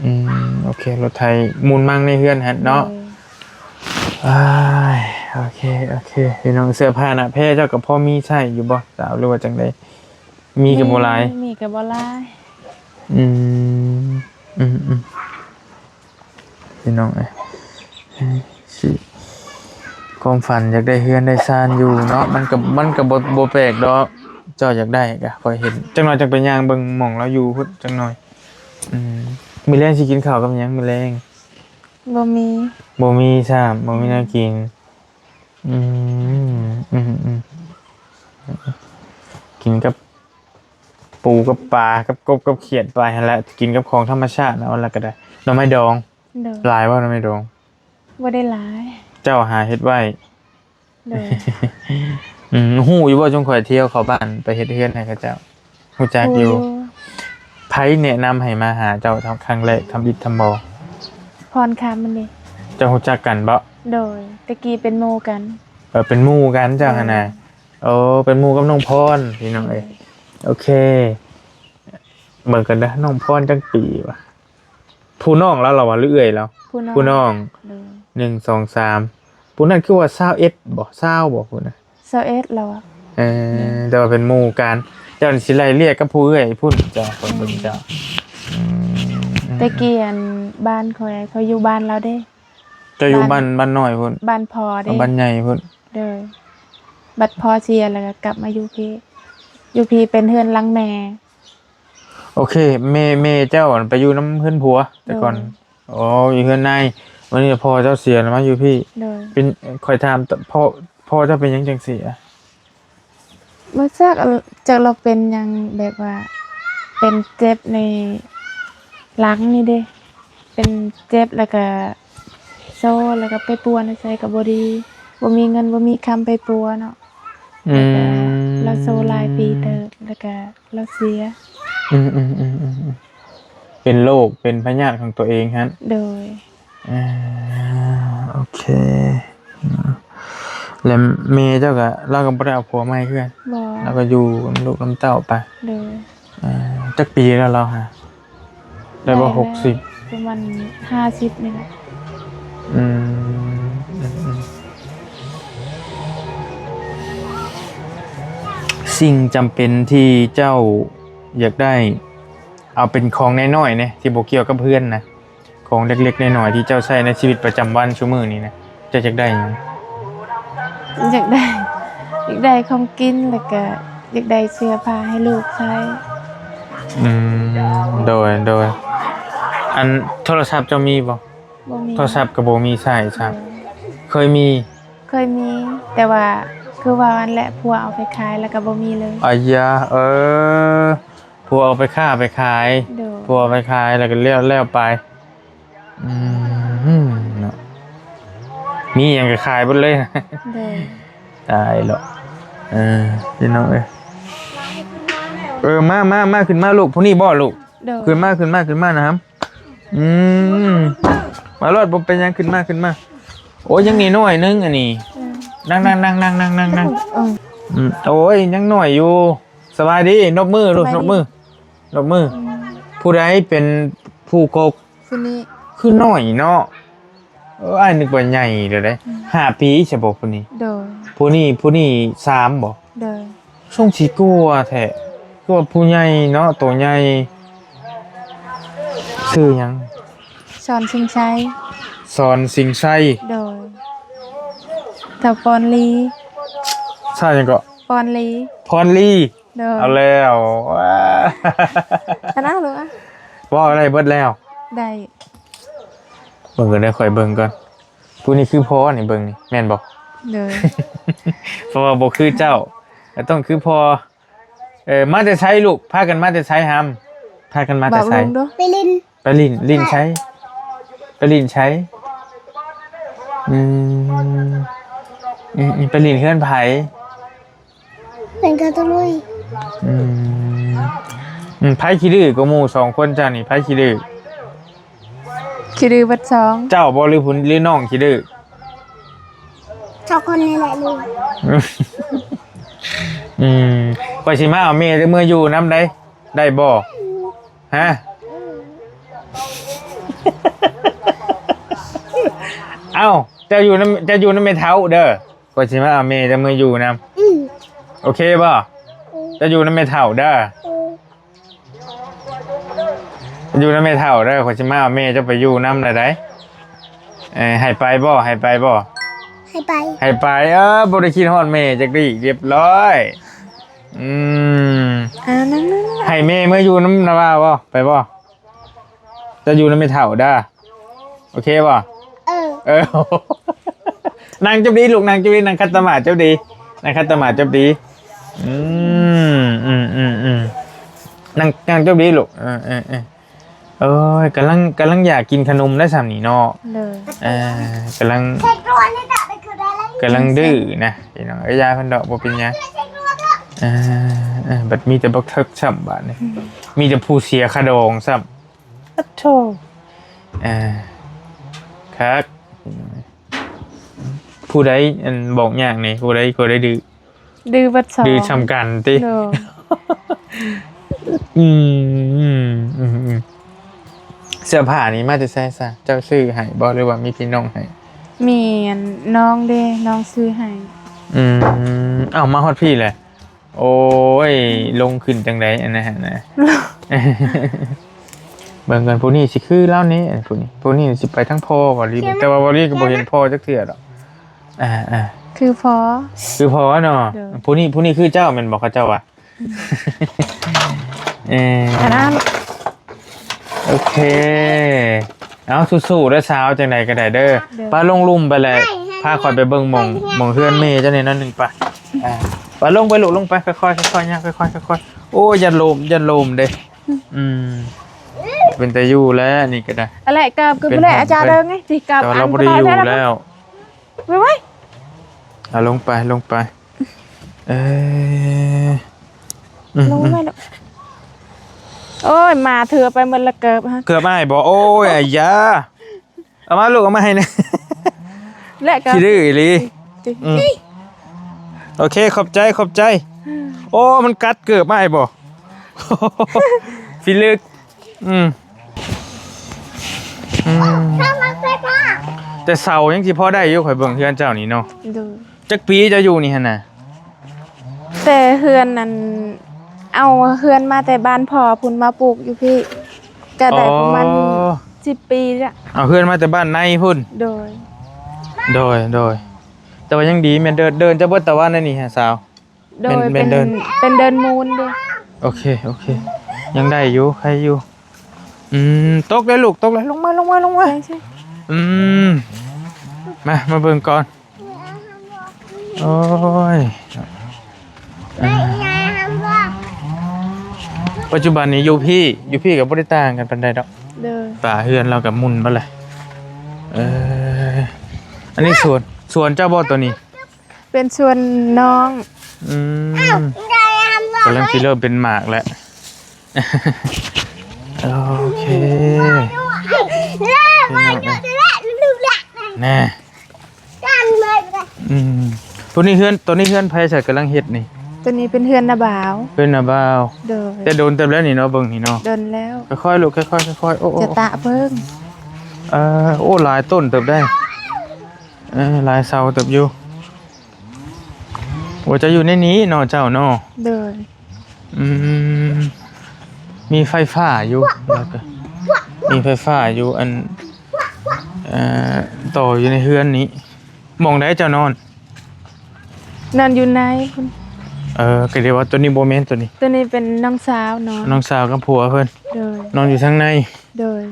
ອືມ ໂອເຄ ລົດໄຖມູນມັງໃນເຮືອນຫັ້ນເນາະ. ໂດຍ. ອ້າຍ ໂອເຄ ໂອເຄ ພີ່ນ້ອງ ເສື້ອຜ້າໜ້າແພເຈົ້າກໍພໍມີໃຊ້ຢູ່ບໍ່ສາວ ຫຼືວ່າຈັ່ງໃດ? ມີກໍບໍ່ຫຼາຍ. ມີ ມີກໍບໍ່ຫຼາຍ. ອືມ ອືມໆ ພີ່ນ້ອງເອີຍ ຊິ ຄວາມຝັນຢາກໄດ້ເຮືອນໄດ້ຊານຢູ່ເນາະ ມັນກໍ ມັນກໍບໍ່ ບໍ່ແປກດອກ. ເຈົ້າຢາກໄດ້ກໍຂ້ອຍເຫັນ ຈັກໜ້ອຍຈັ່ງໄປຍ່າງເບິ່ງໝ່ອງລາວຢູ່ພຸ້ນຈັກໜ້ອຍ. ອືມ ມື້ແລງຊິກິນເຂົ້າກັບຫຍັງ? ມື້ແລງ ບໍ່ມີ ບໍ່ມີຊ້ຳ ບໍ່ມີແນວກິນ. ອືມ ອືມໆ ກິນກັບປູກັບປາ ກັບກົບກັບຂຽດໄປຫັ້ນແຫຼະ ກິນກັບຂອງທຳມະຊາດນະ ແລ້ວກໍໄດ້ໜໍ່ໄມ້ດອງ. ໂດຍ. ຫຼາຍບໍ່ໜໍ່ໄມ້ດອງ? ບໍ່ໄດ້ຫຼາຍ. ເຈົ້າຫາເຮັດໄວ້. ໂດຍ. ອືມ ຮູ້ຢູ່ບໍ່ ຊຸມຂ້ອຍທ່ຽວເຂົ້າບ້ານໄປເຮັດເຮືອນໃຫ້ເຂົາເຈົ້າ? ຮູ້ຈັກຢູ່. ຮູ້ຢູ່. ໃຜແນະນຳໃຫ້ມາຫາເຈົ້າຄັ້ງແລກທຳອິດທຳບໍ່? ພອນຄຳ ມັນເດ້. ເຈົ້າຮູ້ຈັກກັນບໍ່? ໂດຍ. ແຕ່ກີ້ເປັນໝູ່ກັນ. ເອີ ເປັນໝູ່ກັນເຈົ້າຫັ້ນນະ. ໂດຍ. ໂອ້ ເປັນໝູ່ກັບນ້ອງພອນ ພີ່ນ້ອງເອີຍ. ໂດຍ. ໂອເຄ ເບິ່ງກັນເດີ ນ້ອງພອນຈັກປີວະ? ຜູ້ນ້ອງລາວ ລາວວ່າ ຫຼືເອື້ອຍລາວ? ຜູ້ນ້ອງ. ຜູ້ນ້ອງ. ໂດຍ. ໜຶ່ງ ສອງ ສາມ ຜູ້ນັ້ນຄືວ່າ ຊາວເອັດ ບໍ່? ຊາວ ບໍ່? ຜູ້ນັ້ນ ຊາວເອັດ ລາວວ່າ. ເອີ ໂດຍ. ແຕ່ວ່າເປັນໝູ່ກັນ. ເຈົ້າຊິໄລ່ລຽກກັບຜູ້ເອື້ອຍພຸ້ນ ເຈົ້າ ຂ້ອຍເບິ່ງເຈົ້າ. ອືມ. ແຕ່ກີ້ ອັນ ບ້ານຂ້ອຍ ຂ້ອຍຢູ່ບ້ານລາວເດ້. ເຈົ້າຢູ່ບ້ານ ບ້ານ ບ້ານນ້ອຍພຸ້ນ? ບ້ານພໍ່ເດ້. ບ້ານໃຫຍ່ພຸ້ນ. ໂດຍ. ບັດພໍ່ເສຍແລ້ວກໍກັບມາຢູ່ພີ້. ຢູ່ພີ້ເປັນເຮືອນຫຼັງແມ່. ໂອເຄ ແມ່ ແມ່ເຈົ້າໄປຢູ່ນຳເຮືອນຜົວແຕ່ກ່ອນ. ໂດຍ. ອໍ ຢູ່ເຮືອນໃນ. ວັນນີ້ພໍ່ເຈົ້າເສຍແລ້ວມາຢູ່ພີ້. ໂດຍ. ເປັນ ຂ້ອຍຖາມ ພໍ່ ພໍ່ເຈົ້າເປັນຫຍັງຈັ່ງເສຍ? ບໍ່ຈັກ ຈັກລາວເປັນຫຍັງ ແບບວ່າເປັນເຈັບໃນຫຼັງນີ້ເດ້. ເປັນເຈັບແລ້ວກະໂຊ ແລ້ວກະໄປປົວໃນໃສກະບໍ່ດີ. ບໍ່ມີເງິນບໍ່ມີຄຳໄປປົວເນາະ. ອືມ. ແລ້ວກະລາວໂຊຫຼາຍປີເຕີບ ແລ້ວກະລາວເສຍ. ອືມໆໆໆ ເປັນໂລກ ເປັນພະຍາດຂອງຕົວເອງຫັ້ນ. ໂດຍ. ອ່າ ໂອເຄ. ແລ້ວແມ່ເຈົ້າກະ ລາວກະບໍ່ໄດ້ເອົາຜົວໃໝ່ຄືກັນ? ບໍ່. ລາວກະຢູ່ນຳລູກນຳເຕົ້າໄປ. ໂດຍ. ອ່າ ຈັກປີແລ້ວລາວຫາ? ໄດ້ບໍ່ ໄດ້ແລ້ວ ຫົກສິບ? ປະມານຫ້າສິບນີ້ແຫຼະ. ອືມ ອືມ ອືມ. ສິ່ງຈຳເປັນທີ່ເຈົ້າຢາກໄດ້ ເອົາເປັນຂອງນ້ອຍໆແດ່ ທີ່ບໍ່ກ່ຽວກັບເຮືອນນະ. ຂອງເລັກໆນ້ອຍໆທີ່ເຈົ້າໃຊ້ໃນຊີວິດປະຈຳວັນຊຸມື້ນີ້ນະ ເຈົ້າຢາກໄດ້ຫຍັງ? ຢາກໄດ້ ຢາກໄດ້ຂອງກິນ ແລ້ວກະຢາກໄດ້ເສື້ອຜ້າໃຫ້ລູກໃຊ້. ອືມ ໂດຍ ໂດຍ. ອັນໂທລະສັບເຈົ້າມີບໍ່? ບໍ່ມີ. ໂທລະສັບກໍບໍ່ມີໃຊ້ຊ້ຳ. ເຄີຍມີ? ເຄີຍມີ ແຕ່ວ່າຄືວ່າຫັ້ນແຫຼະ ຜົວເອົາໄປຂາຍແລ້ວກໍບໍ່ມີເລີຍ. ອາຢາ ເອີ ຜົວເອົາໄປຄ້າໄປຂາຍ. ໂດຍ. ຜົວເອົາໄປຂາຍແລ້ວກໍແລ້ວ ແລ້ວໄປ. ອືມ ເນາະ ມີຫຍັງກໍຂາຍເບິດເລີຍ. ໂດຍ. ຕາຍແລ້ວ ເອີ ພີ່ນ້ອງເອີຍ. ເອີ ມາ ມາ ມາ ຂຶ້ນມາລູກ. ຜູ້ນີ້ບໍ່ລູກ? ໂດຍ. ຂຶ້ນມາ ຂຶ້ນມາ ຂຶ້ນມານະຫຳ. ອືມ ມາໂລດ ບໍ່ເປັນຫຍັງ ຂຶ້ນມາ ຂຶ້ນມາ. ໂອ້ຍ ຍັງນ້ອຍໆໜຶ່ງອັນນີ້. ອືມ ນັ່ງ ນັ່ງ ນັ່ງ ນັ່ງ ນັ່ງ ນັ່ງ ນັ່ງ. ເອີ ອືມ ໂອ້ຍ ຍັງນ້ອຍຢູ່. ສະບາຍດີ ນົບມືລູກ ສະບາຍດີ ນົບມື ນົບມື. ອືມ ຜູ້ໃດເປັນຜູ້ກົກ? ຜູ້ນີ້. ຄືນ້ອຍເນາະ. ເອີ ອ້າຍນຶກວ່າໃຫຍ່ແລ້ວເດ້. ອືມ ຫ້າປີຊະບໍ່ຜູ້ນີ້? ໂດຍ. ຜູ້ນີ້ ຜູ້ນີ້ສາມບໍ່? ໂດຍ. ຊົງຊິກົວແທ້ ຄືວ່າຜູ້ໃຫຍ່ເນາະ ໂຕໃຫຍ່. ຊື່ຫຍັງ? ສອນສິງໄຊ. ສອນສິງໄຊ. ໂດຍ. ທ້າວປອນລີ. ທ້າວຫຍັງເກາະ? ປອນລີ. ພອນລີ. ໂດຍ. ເອົາແລ້ວ ອັນນັ້ນລູກ ເວົ້າໄດ້ເບິດແລ້ວ. ໄດ້. ເບິ່ງກ່ອນເດີ ຂ້ອຍເບິ່ງກ່ອນ. ຜູ້ນີ້ຄືພໍ່ນີ້ ເບິ່ງນີ້ ແມ່ນບໍ່? ໂດຍ. ເພາະວ່າບໍ່ຄືເຈົ້າ ກໍຕ້ອງຄືພໍ່. ເອີ ມາແຕ່ໃສລູກ? ພາກັນມາແຕ່ໃສຫຳ? ພາກັນມາແຕ່ໃສ? ບອກລຸງດູ. ໄປຫຼິ້ນ. ໄປຫຼິ້ນ ຫຼິ້ນໃສ? ໄປຫຼິ້ນໃສ? ອືມ ອືມ ອືມ ໄປຫຼິ້ນເຮືອນໃຜ? ເປັນກາໂຕລຸຍ. ອືມ ອືມ ໃຜຂີ້ດື້ກວ່າໝູ່ສອງຄົນເຈົ້ານີ້? ໃຜຂີ້ດື້? ຂີ້ດື້ເບິດສອງ. ເຈົ້າບໍ່ ຫຼືຜູ້ ຫຼືນ້ອງຂີ້ດື້? ສອງຄົນນີ້ແຫຼະລຸງ. ອືມ ຂ້ອຍຊິມາເອົາແມ່ເມືອຢູ່ນຳໄດ໋ ໄດ້ບໍ່? ຮະ? ເອົ້າ ເຈົ້າຢູ່ນຳ ເຈົ້າຢູ່ນຳແມ່ເຖົ້າເດີ. ຂ້ອຍຊິມາເອົາແມ່ເຈົ້າເມືອຢູ່ນຳ. ອືມ ໂອເຄບໍ່? ອືມ ເຈົ້າຢູ່ນຳແມ່ເຖົ້າເດີ. ອືມ ຢູ່ນຳແມ່ເຖົ້າເດີ. ຂ້ອຍຊິມາເອົາແມ່ເຈົ້າໄປຢູ່ນຳແລ້ວໃດ໋. ເອີ ໃຫ້ໄປບໍ່? ໃຫ້ໄປບໍ່? ໃຫ້ໄປ. ໃຫ້ໄປ. ເອີ ບໍ່ໄດ້ຄິດຮອດແມ່ຈັກດີ້. ຮຽບຮ້ອຍ. ອືມ ອ່າ ນັ່ງໆ ໃຫ້ແມ່ເມືອຢູ່ນຳນາວາບໍ່? ໄປບໍ່? ເຈົ້າຢູ່ນຳແມ່ເຖົ້າເດີ. ໂອເຄບໍ່? ເອີ ເອີ ນັ່ງຈົບດີລູກ ນັ່ງຈົບດີ ນັ່ງຂັດຕະໝາດຈົບດີ ນັ່ງຂັດຕະໝາດຈົບດີ. ອືມ ອືມ ອືມ ອືມ ນັ່ງ ນັ່ງຈົບດີລູກ. ເອີ ເອີ ເອີ. ໂອ້ຍ ກຳລັງ ກຳລັງຢາກກິນຂະໜົມໄດ້ຊ່ຳນີ້ເນາະ. ໂດຍ ອ່າ ກຳລັງ ກຳລັງດື້ນະພີ່ນ້ອງເອີຍ. ຢ່າເພິ່ນດອກ ບໍ່ເປັນຫຍັງ. ອ່າ ເອີ ບັດມີແຕ່ບັກເຖິກຊ້ຳບາດນີ້. ອືມ ມີແຕ່ຜູ້ເສຍຄ່າດອງຊ້ຳ. ປະໂທ້ ອ່າ ຄັກ. ຜູ້ໃດອັນບອກຍາກນີ້ ຜູ້ໃດ ຜູ້ໃດດື້? ດື້ເບິດສອງ ດື້ຊ່ຳກັນຕິ? ໂດຍ ອືມ ອືມ ອືມ ອືມ. ເສື້ອຜ້ານີ້ມາແຕ່ໃສຊະ? ເຈົ້າຊື້ໃຫ້ບໍ່ ຫຼືວ່າມີພີ່ນ້ອງໃຫ້? ມີອັນນ້ອງເດ້ ນ້ອງຊື້ໃຫ້. ອືມ ເອົ້າ ມາຮອດພີ້ແຫຼະ. ໂອ້ຍ ລົງຂຶ້ນຈັ່ງໃດອັນນັ້ນນະ. ເບິ່ງກ່ອນ ຜູ້ນີ້ຊິຄືລາວນີ້ ຜູ້ນີ້ ຜູ້ນີ້ຊິໄປທາງພໍ່ບໍ່ ຫຼື ແຕ່ວ່າບໍ່ລີກໍບໍ່ເຫັນພໍ່ຈັກເທື່ອດອກ. ອ່າໆ ຄືພໍ່ ຄືພໍ່ເນາະ. ໂດຍ ຜູ້ນີ້ ຜູ້ນີ້ຄືເຈົ້າແມ່ນບໍ່ ເຂົາເຈົ້າວ່າ? ເອີ ອັນນັ້ນ ໂອເຄ ເອົາ ສູ້ໆເດີສາວ ຈັ່ງໃດກໍໄດ້ເດີ. ໂດຍ ໄປລົງລຸ່ມໄປແຫຼະ ພາຂ້ອຍໄປເບິ່ງໝ່ອງ ໝ່ອງເຮືອນແມ່ເຈົ້າແດ່ໜ້ອຍໜຶ່ງໄປ. ອ່າ ໄປລົງໄປລູກ ລົງໄປ ຄ່ອຍໆ ຄ່ອຍໆ ຍ່າງ ຄ່ອຍໆ ຄ່ອຍໆ. ໂອ້ຍ ຢ້ານລົ້ມ ຢ້ານລົ້ມເດ້. ອືມ ເປັນຕາຢູ່ແລ້ວນີ້ກໍໄດ້. ອະແຫຼະ ກາບກໍບໍ່ແຫຼະ ອາຈານເດີໄງ ຊິກາບ ແຕ່ວ່າເຮົາບໍ່ໄດ້ຢູ່ແລ້ວ. ໄວໆ ເອົາ ລົງໄປ ລົງໄປ. ເອີ ອືມ ລົງໄປລູກ. ໂອ້ຍ ມາເຖື່ອໄປໝົດລະເກີບ. ເກີບອ້າຍບໍ່? ໂອ້ຍ ອາຢາ ເອົາມາລູກ ເອົາມາໃຫ້ແດ່. ແລະກໍຂີ້ດື້ອີ່ຫຼີ. ອືມ ໂອເຄ ຂອບໃຈ ຂອບໃຈ. ໂອ້ ມັນກັດເກີບອ້າຍບໍ່? ພິລຶກ. ອືມ ອືມ ແຕ່ເສົາຍັງຊິພໍໄດ້ຢູ່ ຂ້ອຍເບິ່ງເຮືອນເຈົ້ານີ້ເນາະ. ໂດຍ ຈັກປີເຈົ້າຢູ່ນີ້ຫັ້ນນະ? ແຕ່ເຮືອນນັ້ນ ເອົາເຮືອນມາແຕ່ບ້ານພໍ່ພຸ້ນ ມາປູກຢູ່ພີ້ ກໍໄດ້ປະມານ ອໍ ສິບປີແລ້ວ. ເອົາເຮືອນມາແຕ່ບ້ານໃນພຸ້ນ. ໂດຍ ໂດຍ ໂດຍ. ແຕ່ວ່າຍັງດີ ແມ່ນເດີນ ເດີນຈະເບິດຕາວັນແລ້ວນີ້ຫາສາວ. ໂດຍ ແມ່ນ ແມ່ນເດີນ ເປັນເດີນມູນເດ້. ໂອເຄ ໂອເຄ ຍັງໄດ້ຢູ່ ໄຄຢູ່. ອືມ ຕົກແລ້ວລູກ ຕົກແລ້ວ ລົງມາ ລົງມາ ລົງມາ. ອືມ ມາ ມາເບິ່ງກ່ອນ. ໂອ້ຍ ອ່າ ປັດຈຸບັນນີ້ຢູ່ພີ້ ຢູ່ພີ້ກໍບໍ່ໄດ້ຕ່າງກັນປານໃດດອກ. ໂດຍ ຝາເຮືອນລາວກໍໝຸ່ນມາແຫຼະ. ເອີ ອັນນີ້ສວນ ສວນເຈົ້າບໍ່ໂຕນີ້? ເປັນສວນນ້ອງ. ອືມ ກຳລັງຊິເລີ່ມເປັນໝາກແລ້ວ. ໂອເຄ ແນ່ ອືມ ໂຕນີ້ເຮືອນ ໂຕນີ້ເຮືອນໃຜຊະ ກຳລັງເຮັດນີ້? ໂຕນີ້ເປັນເຮືອນນ້າບ່າວ. ເຮືອນນ້າບ່າວ. ໂດຍ ແຕ່ດົນເຕີບແລ້ວນີ້ເນາະ ເບິ່ງນີ້ເນາະ. ດົນແລ້ວ. ຄ່ອຍໆ ລູກ ຄ່ອຍໆ ຄ່ອຍໆ. ໂອ້ ຈະຕະເບິ່ງ. ເອີ ໂອ້ ຫຼາຍຕົ້ນເຕີບໄດ໋. ເອີ ຫຼາຍເສົາເຕີບຢູ່. ໂອ້ ເຈົ້າຢູ່ໃນນີ້ເນາະ ເຈົ້າເນາະ. ໂດຍ ອືມ ມີໄຟຟ້າຢູ່ ແລ້ວກໍມີໄຟຟ້າຢູ່ ອັນ ເອີ ຕໍ່ຢູ່ໃນເຮືອນນີ້. ໝ່ອງໃດເຈົ້ານອນ? ນອນຢູ່ໃນພຸ້ນ. ເອີ ກໍເລີຍວ່າໂຕນີ້ບໍ່ແມ່ນໂຕນີ້. ໂຕນີ້ເປັນນ້ອງສາວນອນ. ນ້ອງສາວກັບຜົວເພິ່ນ. ໂດຍ ນອນຢູ່ທາງໃນ. ໂດຍ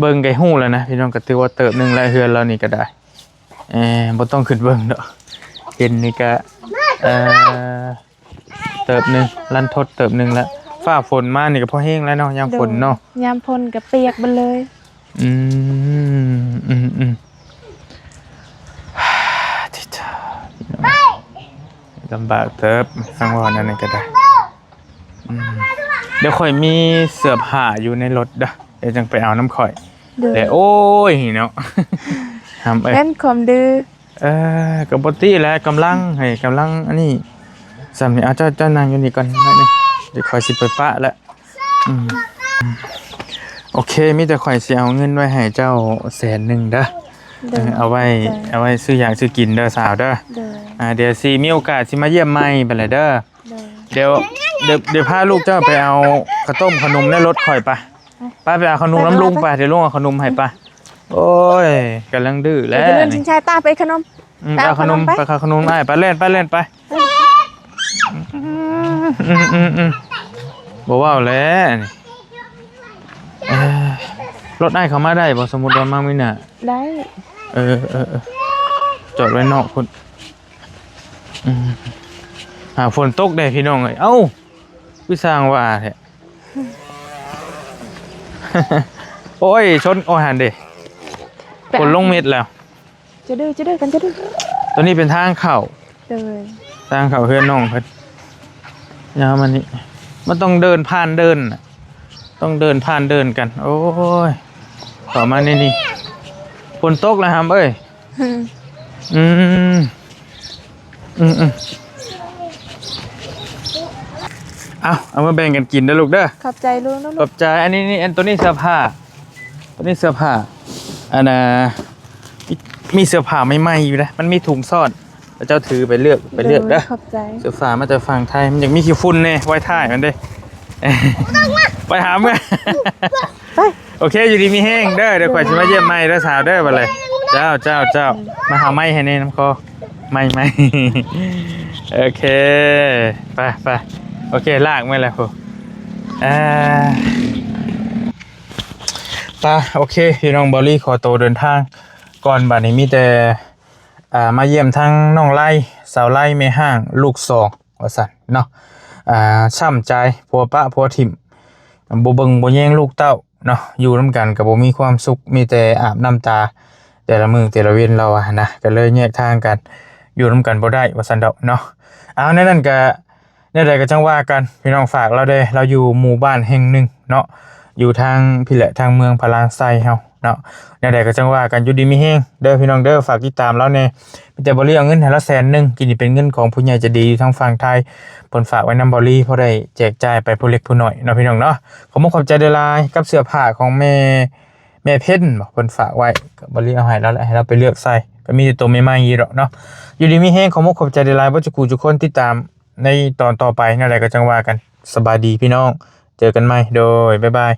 ເບິ່ງກໍຮູ້ແລ້ວນະ ພີ່ນ້ອງ ກໍຖືວ່າເຕີບໜຶ່ງແລ້ວ ເຮືອນລາວນີ້ກໍໄດ້. ເອີ ບໍ່ຕ້ອງຂຶ້ນເບິ່ງດອກ ເຫັນນີ້ກະ ເອີ ເຕີບໜຶ່ງ ລັນທົດເຕີບໜຶ່ງລະ. ຟ້າຝົນມານີ້ກະພໍແຮງແລ້ວເນາະ ຍາມຝົນເນາະ. ໂດຍ ຍາມຝົນກະປຽກເບິດເລີຍ. ອືມ ອືມ ອືມ ລຳບາກເຕີບ ທາງວ່າແນວນີ້ກະໄດ້. ອືມ ດຽວຂ້ອຍມີເສື້ອຜ້າຢູ່ໃນລົດເດີ ດຽວຈັ່ງໄປເອົານຳຂ້ອຍ. ໂດຍ ແຕ່ໂອ້ຍເນາະ ຫຳເອີຍ ແມ່ນຄວາມດື້. ເອີ ກໍບໍ່ຕິແຫຼະ ກຳລັງ ໃຫ້ກຳລັງອັນນີ້ ຊ່ຳນີ້. ເອົາ ເຈົ້າ ເຈົ້ານັ່ງຢູ່ນີ້ກ່ອນໜ້ອຍໜຶ່ງ ດຽວຂ້ອຍຊິໄປປະລະ. ອືມ ໂອເຄ ມີແຕ່ຂ້ອຍຊິເອົາເງິນໄວ້ໃຫ້ເຈົ້າແສນໜຶ່ງເດີ. ໂດຍ ເອີ ເອົາໄວ້ ເອົາໄວ້ຊື້ຢາກຊື້ກິນເດີສາວເດີ. ໂດຍ ອ່າ ດຽວຊິມີໂອກາດຊິມາຢ້ຽມໃໝ່ບັດແຫຼະເດີ. ໂດຍ ດຽວ ດຽວ ດຽວພາລູກເຈົ້າໄປເອົາເຂົ້າຕົ້ມເຂົ້າໜົມໃນລົດຂ້ອຍໄປ. ໄປ ໄປ ໄປເອົາເຂົ້າໜົມນຳລຸງໄປ ດຽວລຸງເອົາເຂົ້າໜົມໃຫ້ໄປ. ໂອ້ຍ ກຳລັງດື້ແລ້ວ ດຽວເດີນຊິງຊາຍຕາໄປເອົາເຂົ້າໜົມ. ອືມ ໄປເອົາເຂົ້າໜົມ ໄປເອົາເຂົ້າໜົມ ໄປເອົາເຂົ້າໜົມ ອ້າຍ ໄປແລ່ນ ໄປແລ່ນ ໄປ. ອືມ ອືມ ອືມ ບໍ່ເວົ້າແລ້ວນີ້. ເອີ ລົດອ້າຍເຂົ້າມາໄດ້ບໍ່? ສົມມຸດວ່າມາມື້ໜ້າ. ໄດ້. ເອີ ເອີ ເອີ ຈອດໄວ້ນອກພຸ້ນ. ອືມ ຫາຝົນຕົກແດ່ພີ່ນ້ອງເອີຍ. ເອົ້າ ຄືຊ່າງວ່າແທ້. ໂອ້ຍ ຊົນ ໂອ້ຍ ຫັ້ນເດ້ ຝົນລົງເມັດແລ້ວ. ຈະດື້ ຈະດື້ກັນ ຈະດື້. ຕົວນີ້ເປັນທາງເຂົ້າ ໂດຍ ທາງເຂົ້າເຮືອນນ້ອງເພິ່ນ. ຍາວມານີ້ ມັນຕ້ອງເດີນຜ່ານເດີ່ນນະ ຕ້ອງເດີນຜ່ານເດີ່ນກັນ. ໂອ້ຍ ເຂົ້າມາໃນນີ້ ຝົນຕົກແລ້ວຫຳເອີຍ. ອືມ ອືມ ອືມ ອືມ ເອົາ ເອົາມາແບ່ງກັນກິນເດີລູກເດີ. ຂອບໃຈລູກນະ ຂອບໃຈ. ອັນນີ້ ນີ້ ອັນ ຕົວນີ້ເສື້ອຜ້າ ຕົວນີ້ເສື້ອຜ້າ ອັນນ່າ ມີ ມີເສື້ອຜ້າໃໝ່ໆຢູ່ເດ້ ມັນມີຖົງຊ້ອນ ເຈົ້າຖືໄປເລືອກ ໄປເລືອກເດີ. ໂດຍ ຂອບໃຈ. ເສື້ອຜ້າມາຈາກຝັ່ງໄທ ມັນຍັງມີຂີ້ຝຸ່ນແດ່ ໄວ້ທ້າຍມັນເດ້. ໄປຫາເມືອ ໄປ. ໂອເຄ ຢູ່ດີມີແຮງເດີ ດຽວຂ້ອຍຊິມາຢ້ຽມໃໝ່ເດີສາວເດີ ບັດເລີຍ. ເຈົ້າ ເຈົ້າ ເຈົ້າ ມາຫາໄມ້ໃຫ້ແດ່ນຳຄໍ ໄມ້ ໄມ້. ໂອເຄ ໄປ ໄປ. ໂອເຄ ລາກມາແລ້ວພຸ້ນ. ອ່າ ໄປ ໂອເຄ ພີ່ນ້ອງ ເບົາລີຂໍໂຕເດີນທາງກ່ອນ. ບັດນີ້ມີແຕ່ ອ່າ ມາຢ້ຽມທັງນ້ອງໄລ ສາວໄລ ແມ່ຮ້າງ ລູກສອງ ວ່າຊັ້ນເນາະ. ອ່າ ຊ້ຳໃຈ ຜົວປະຜົວຖິ້ມ ບໍ່ເບິ່ງບໍ່ແຍງລູກເຕົ້າເນາະ ຢູ່ນຳກັນກໍບໍ່ມີຄວາມສຸກ ມີແຕ່ອາບນ້ຳຕາ ແຕ່ລະມື້ແຕ່ລະເວັນ ລາວວ່າຫັ້ນນະ ກໍເລີຍແຍກທາງກັນ ຢູ່ນຳກັນບໍ່ໄດ້ ວ່າຊັ້ນດອກເນາະ. ເອົາ ແນວນັ້ນກໍ ແນວໃດກໍຈັ່ງວ່າກັນ ພີ່ນ້ອງ ຝາກລາວແດ່ ລາວຢູ່ໝູ່ບ້ານແຫ່ງໜຶ່ງເນາະ ຢູ່ທາງພີ້ແຫຼະ ທາງເມືອງພະລາໄຊເຮົາເນາະ. ແນວໃດກໍຈັ່ງວ່າກັນ ຢູ່ດີມີແຮງເດີພີ່ນ້ອງເດີ ຝາກຕິດຕາມລາວແດ່. ມີແຕ່ເບົາລີເອົາເງິນໃຫ້ລາວແສນໜຶ່ງ ກິນນີ້ເປັນເງິນຂອງຜູ້ໃຫຍ່ໃຈດີຢູ່ທາງຝັ່ງໄທ ເພິ່ນຝາກໄວ້ນຳເບົາລີ ພໍໄດ້ແຈກຈ່າຍໄປຜູ້ເລັກຜູ້ນ້ອຍເນາະ ພີ່ນ້ອງເນາະ. ຂອບມຸກຂອບໃຈຫຼາຍໆ ກັບເສື້ອຜ້າຂອງແມ່ ແມ່ເພັນບໍ ເພິ່ນຝາກໄວ້ ກໍເບົາລີເອົາໃຫ້ລາວແຫຼະ ໃຫ້ລາວໄປເລືອກໃສ່ ກໍມີແຕ່ໂຕໃໝ່ໆຢູ່ດອກເນາະ. ຢູ່ດີມີແຮງ ຂອບມຸກຂອບໃຈຫຼາຍໆ ເບິດສູ່ຜູ້ສູ່ຄົນ ຕິດຕາມໃນຕອນຕໍ່ໄປ. ແນວໃດກໍຈັ່ງວ່າກັນ ສະບາຍດີພີ່ນ້ອງ ເຈີກັນໃໝ່ ໂດຍ ບາຍບາຍ.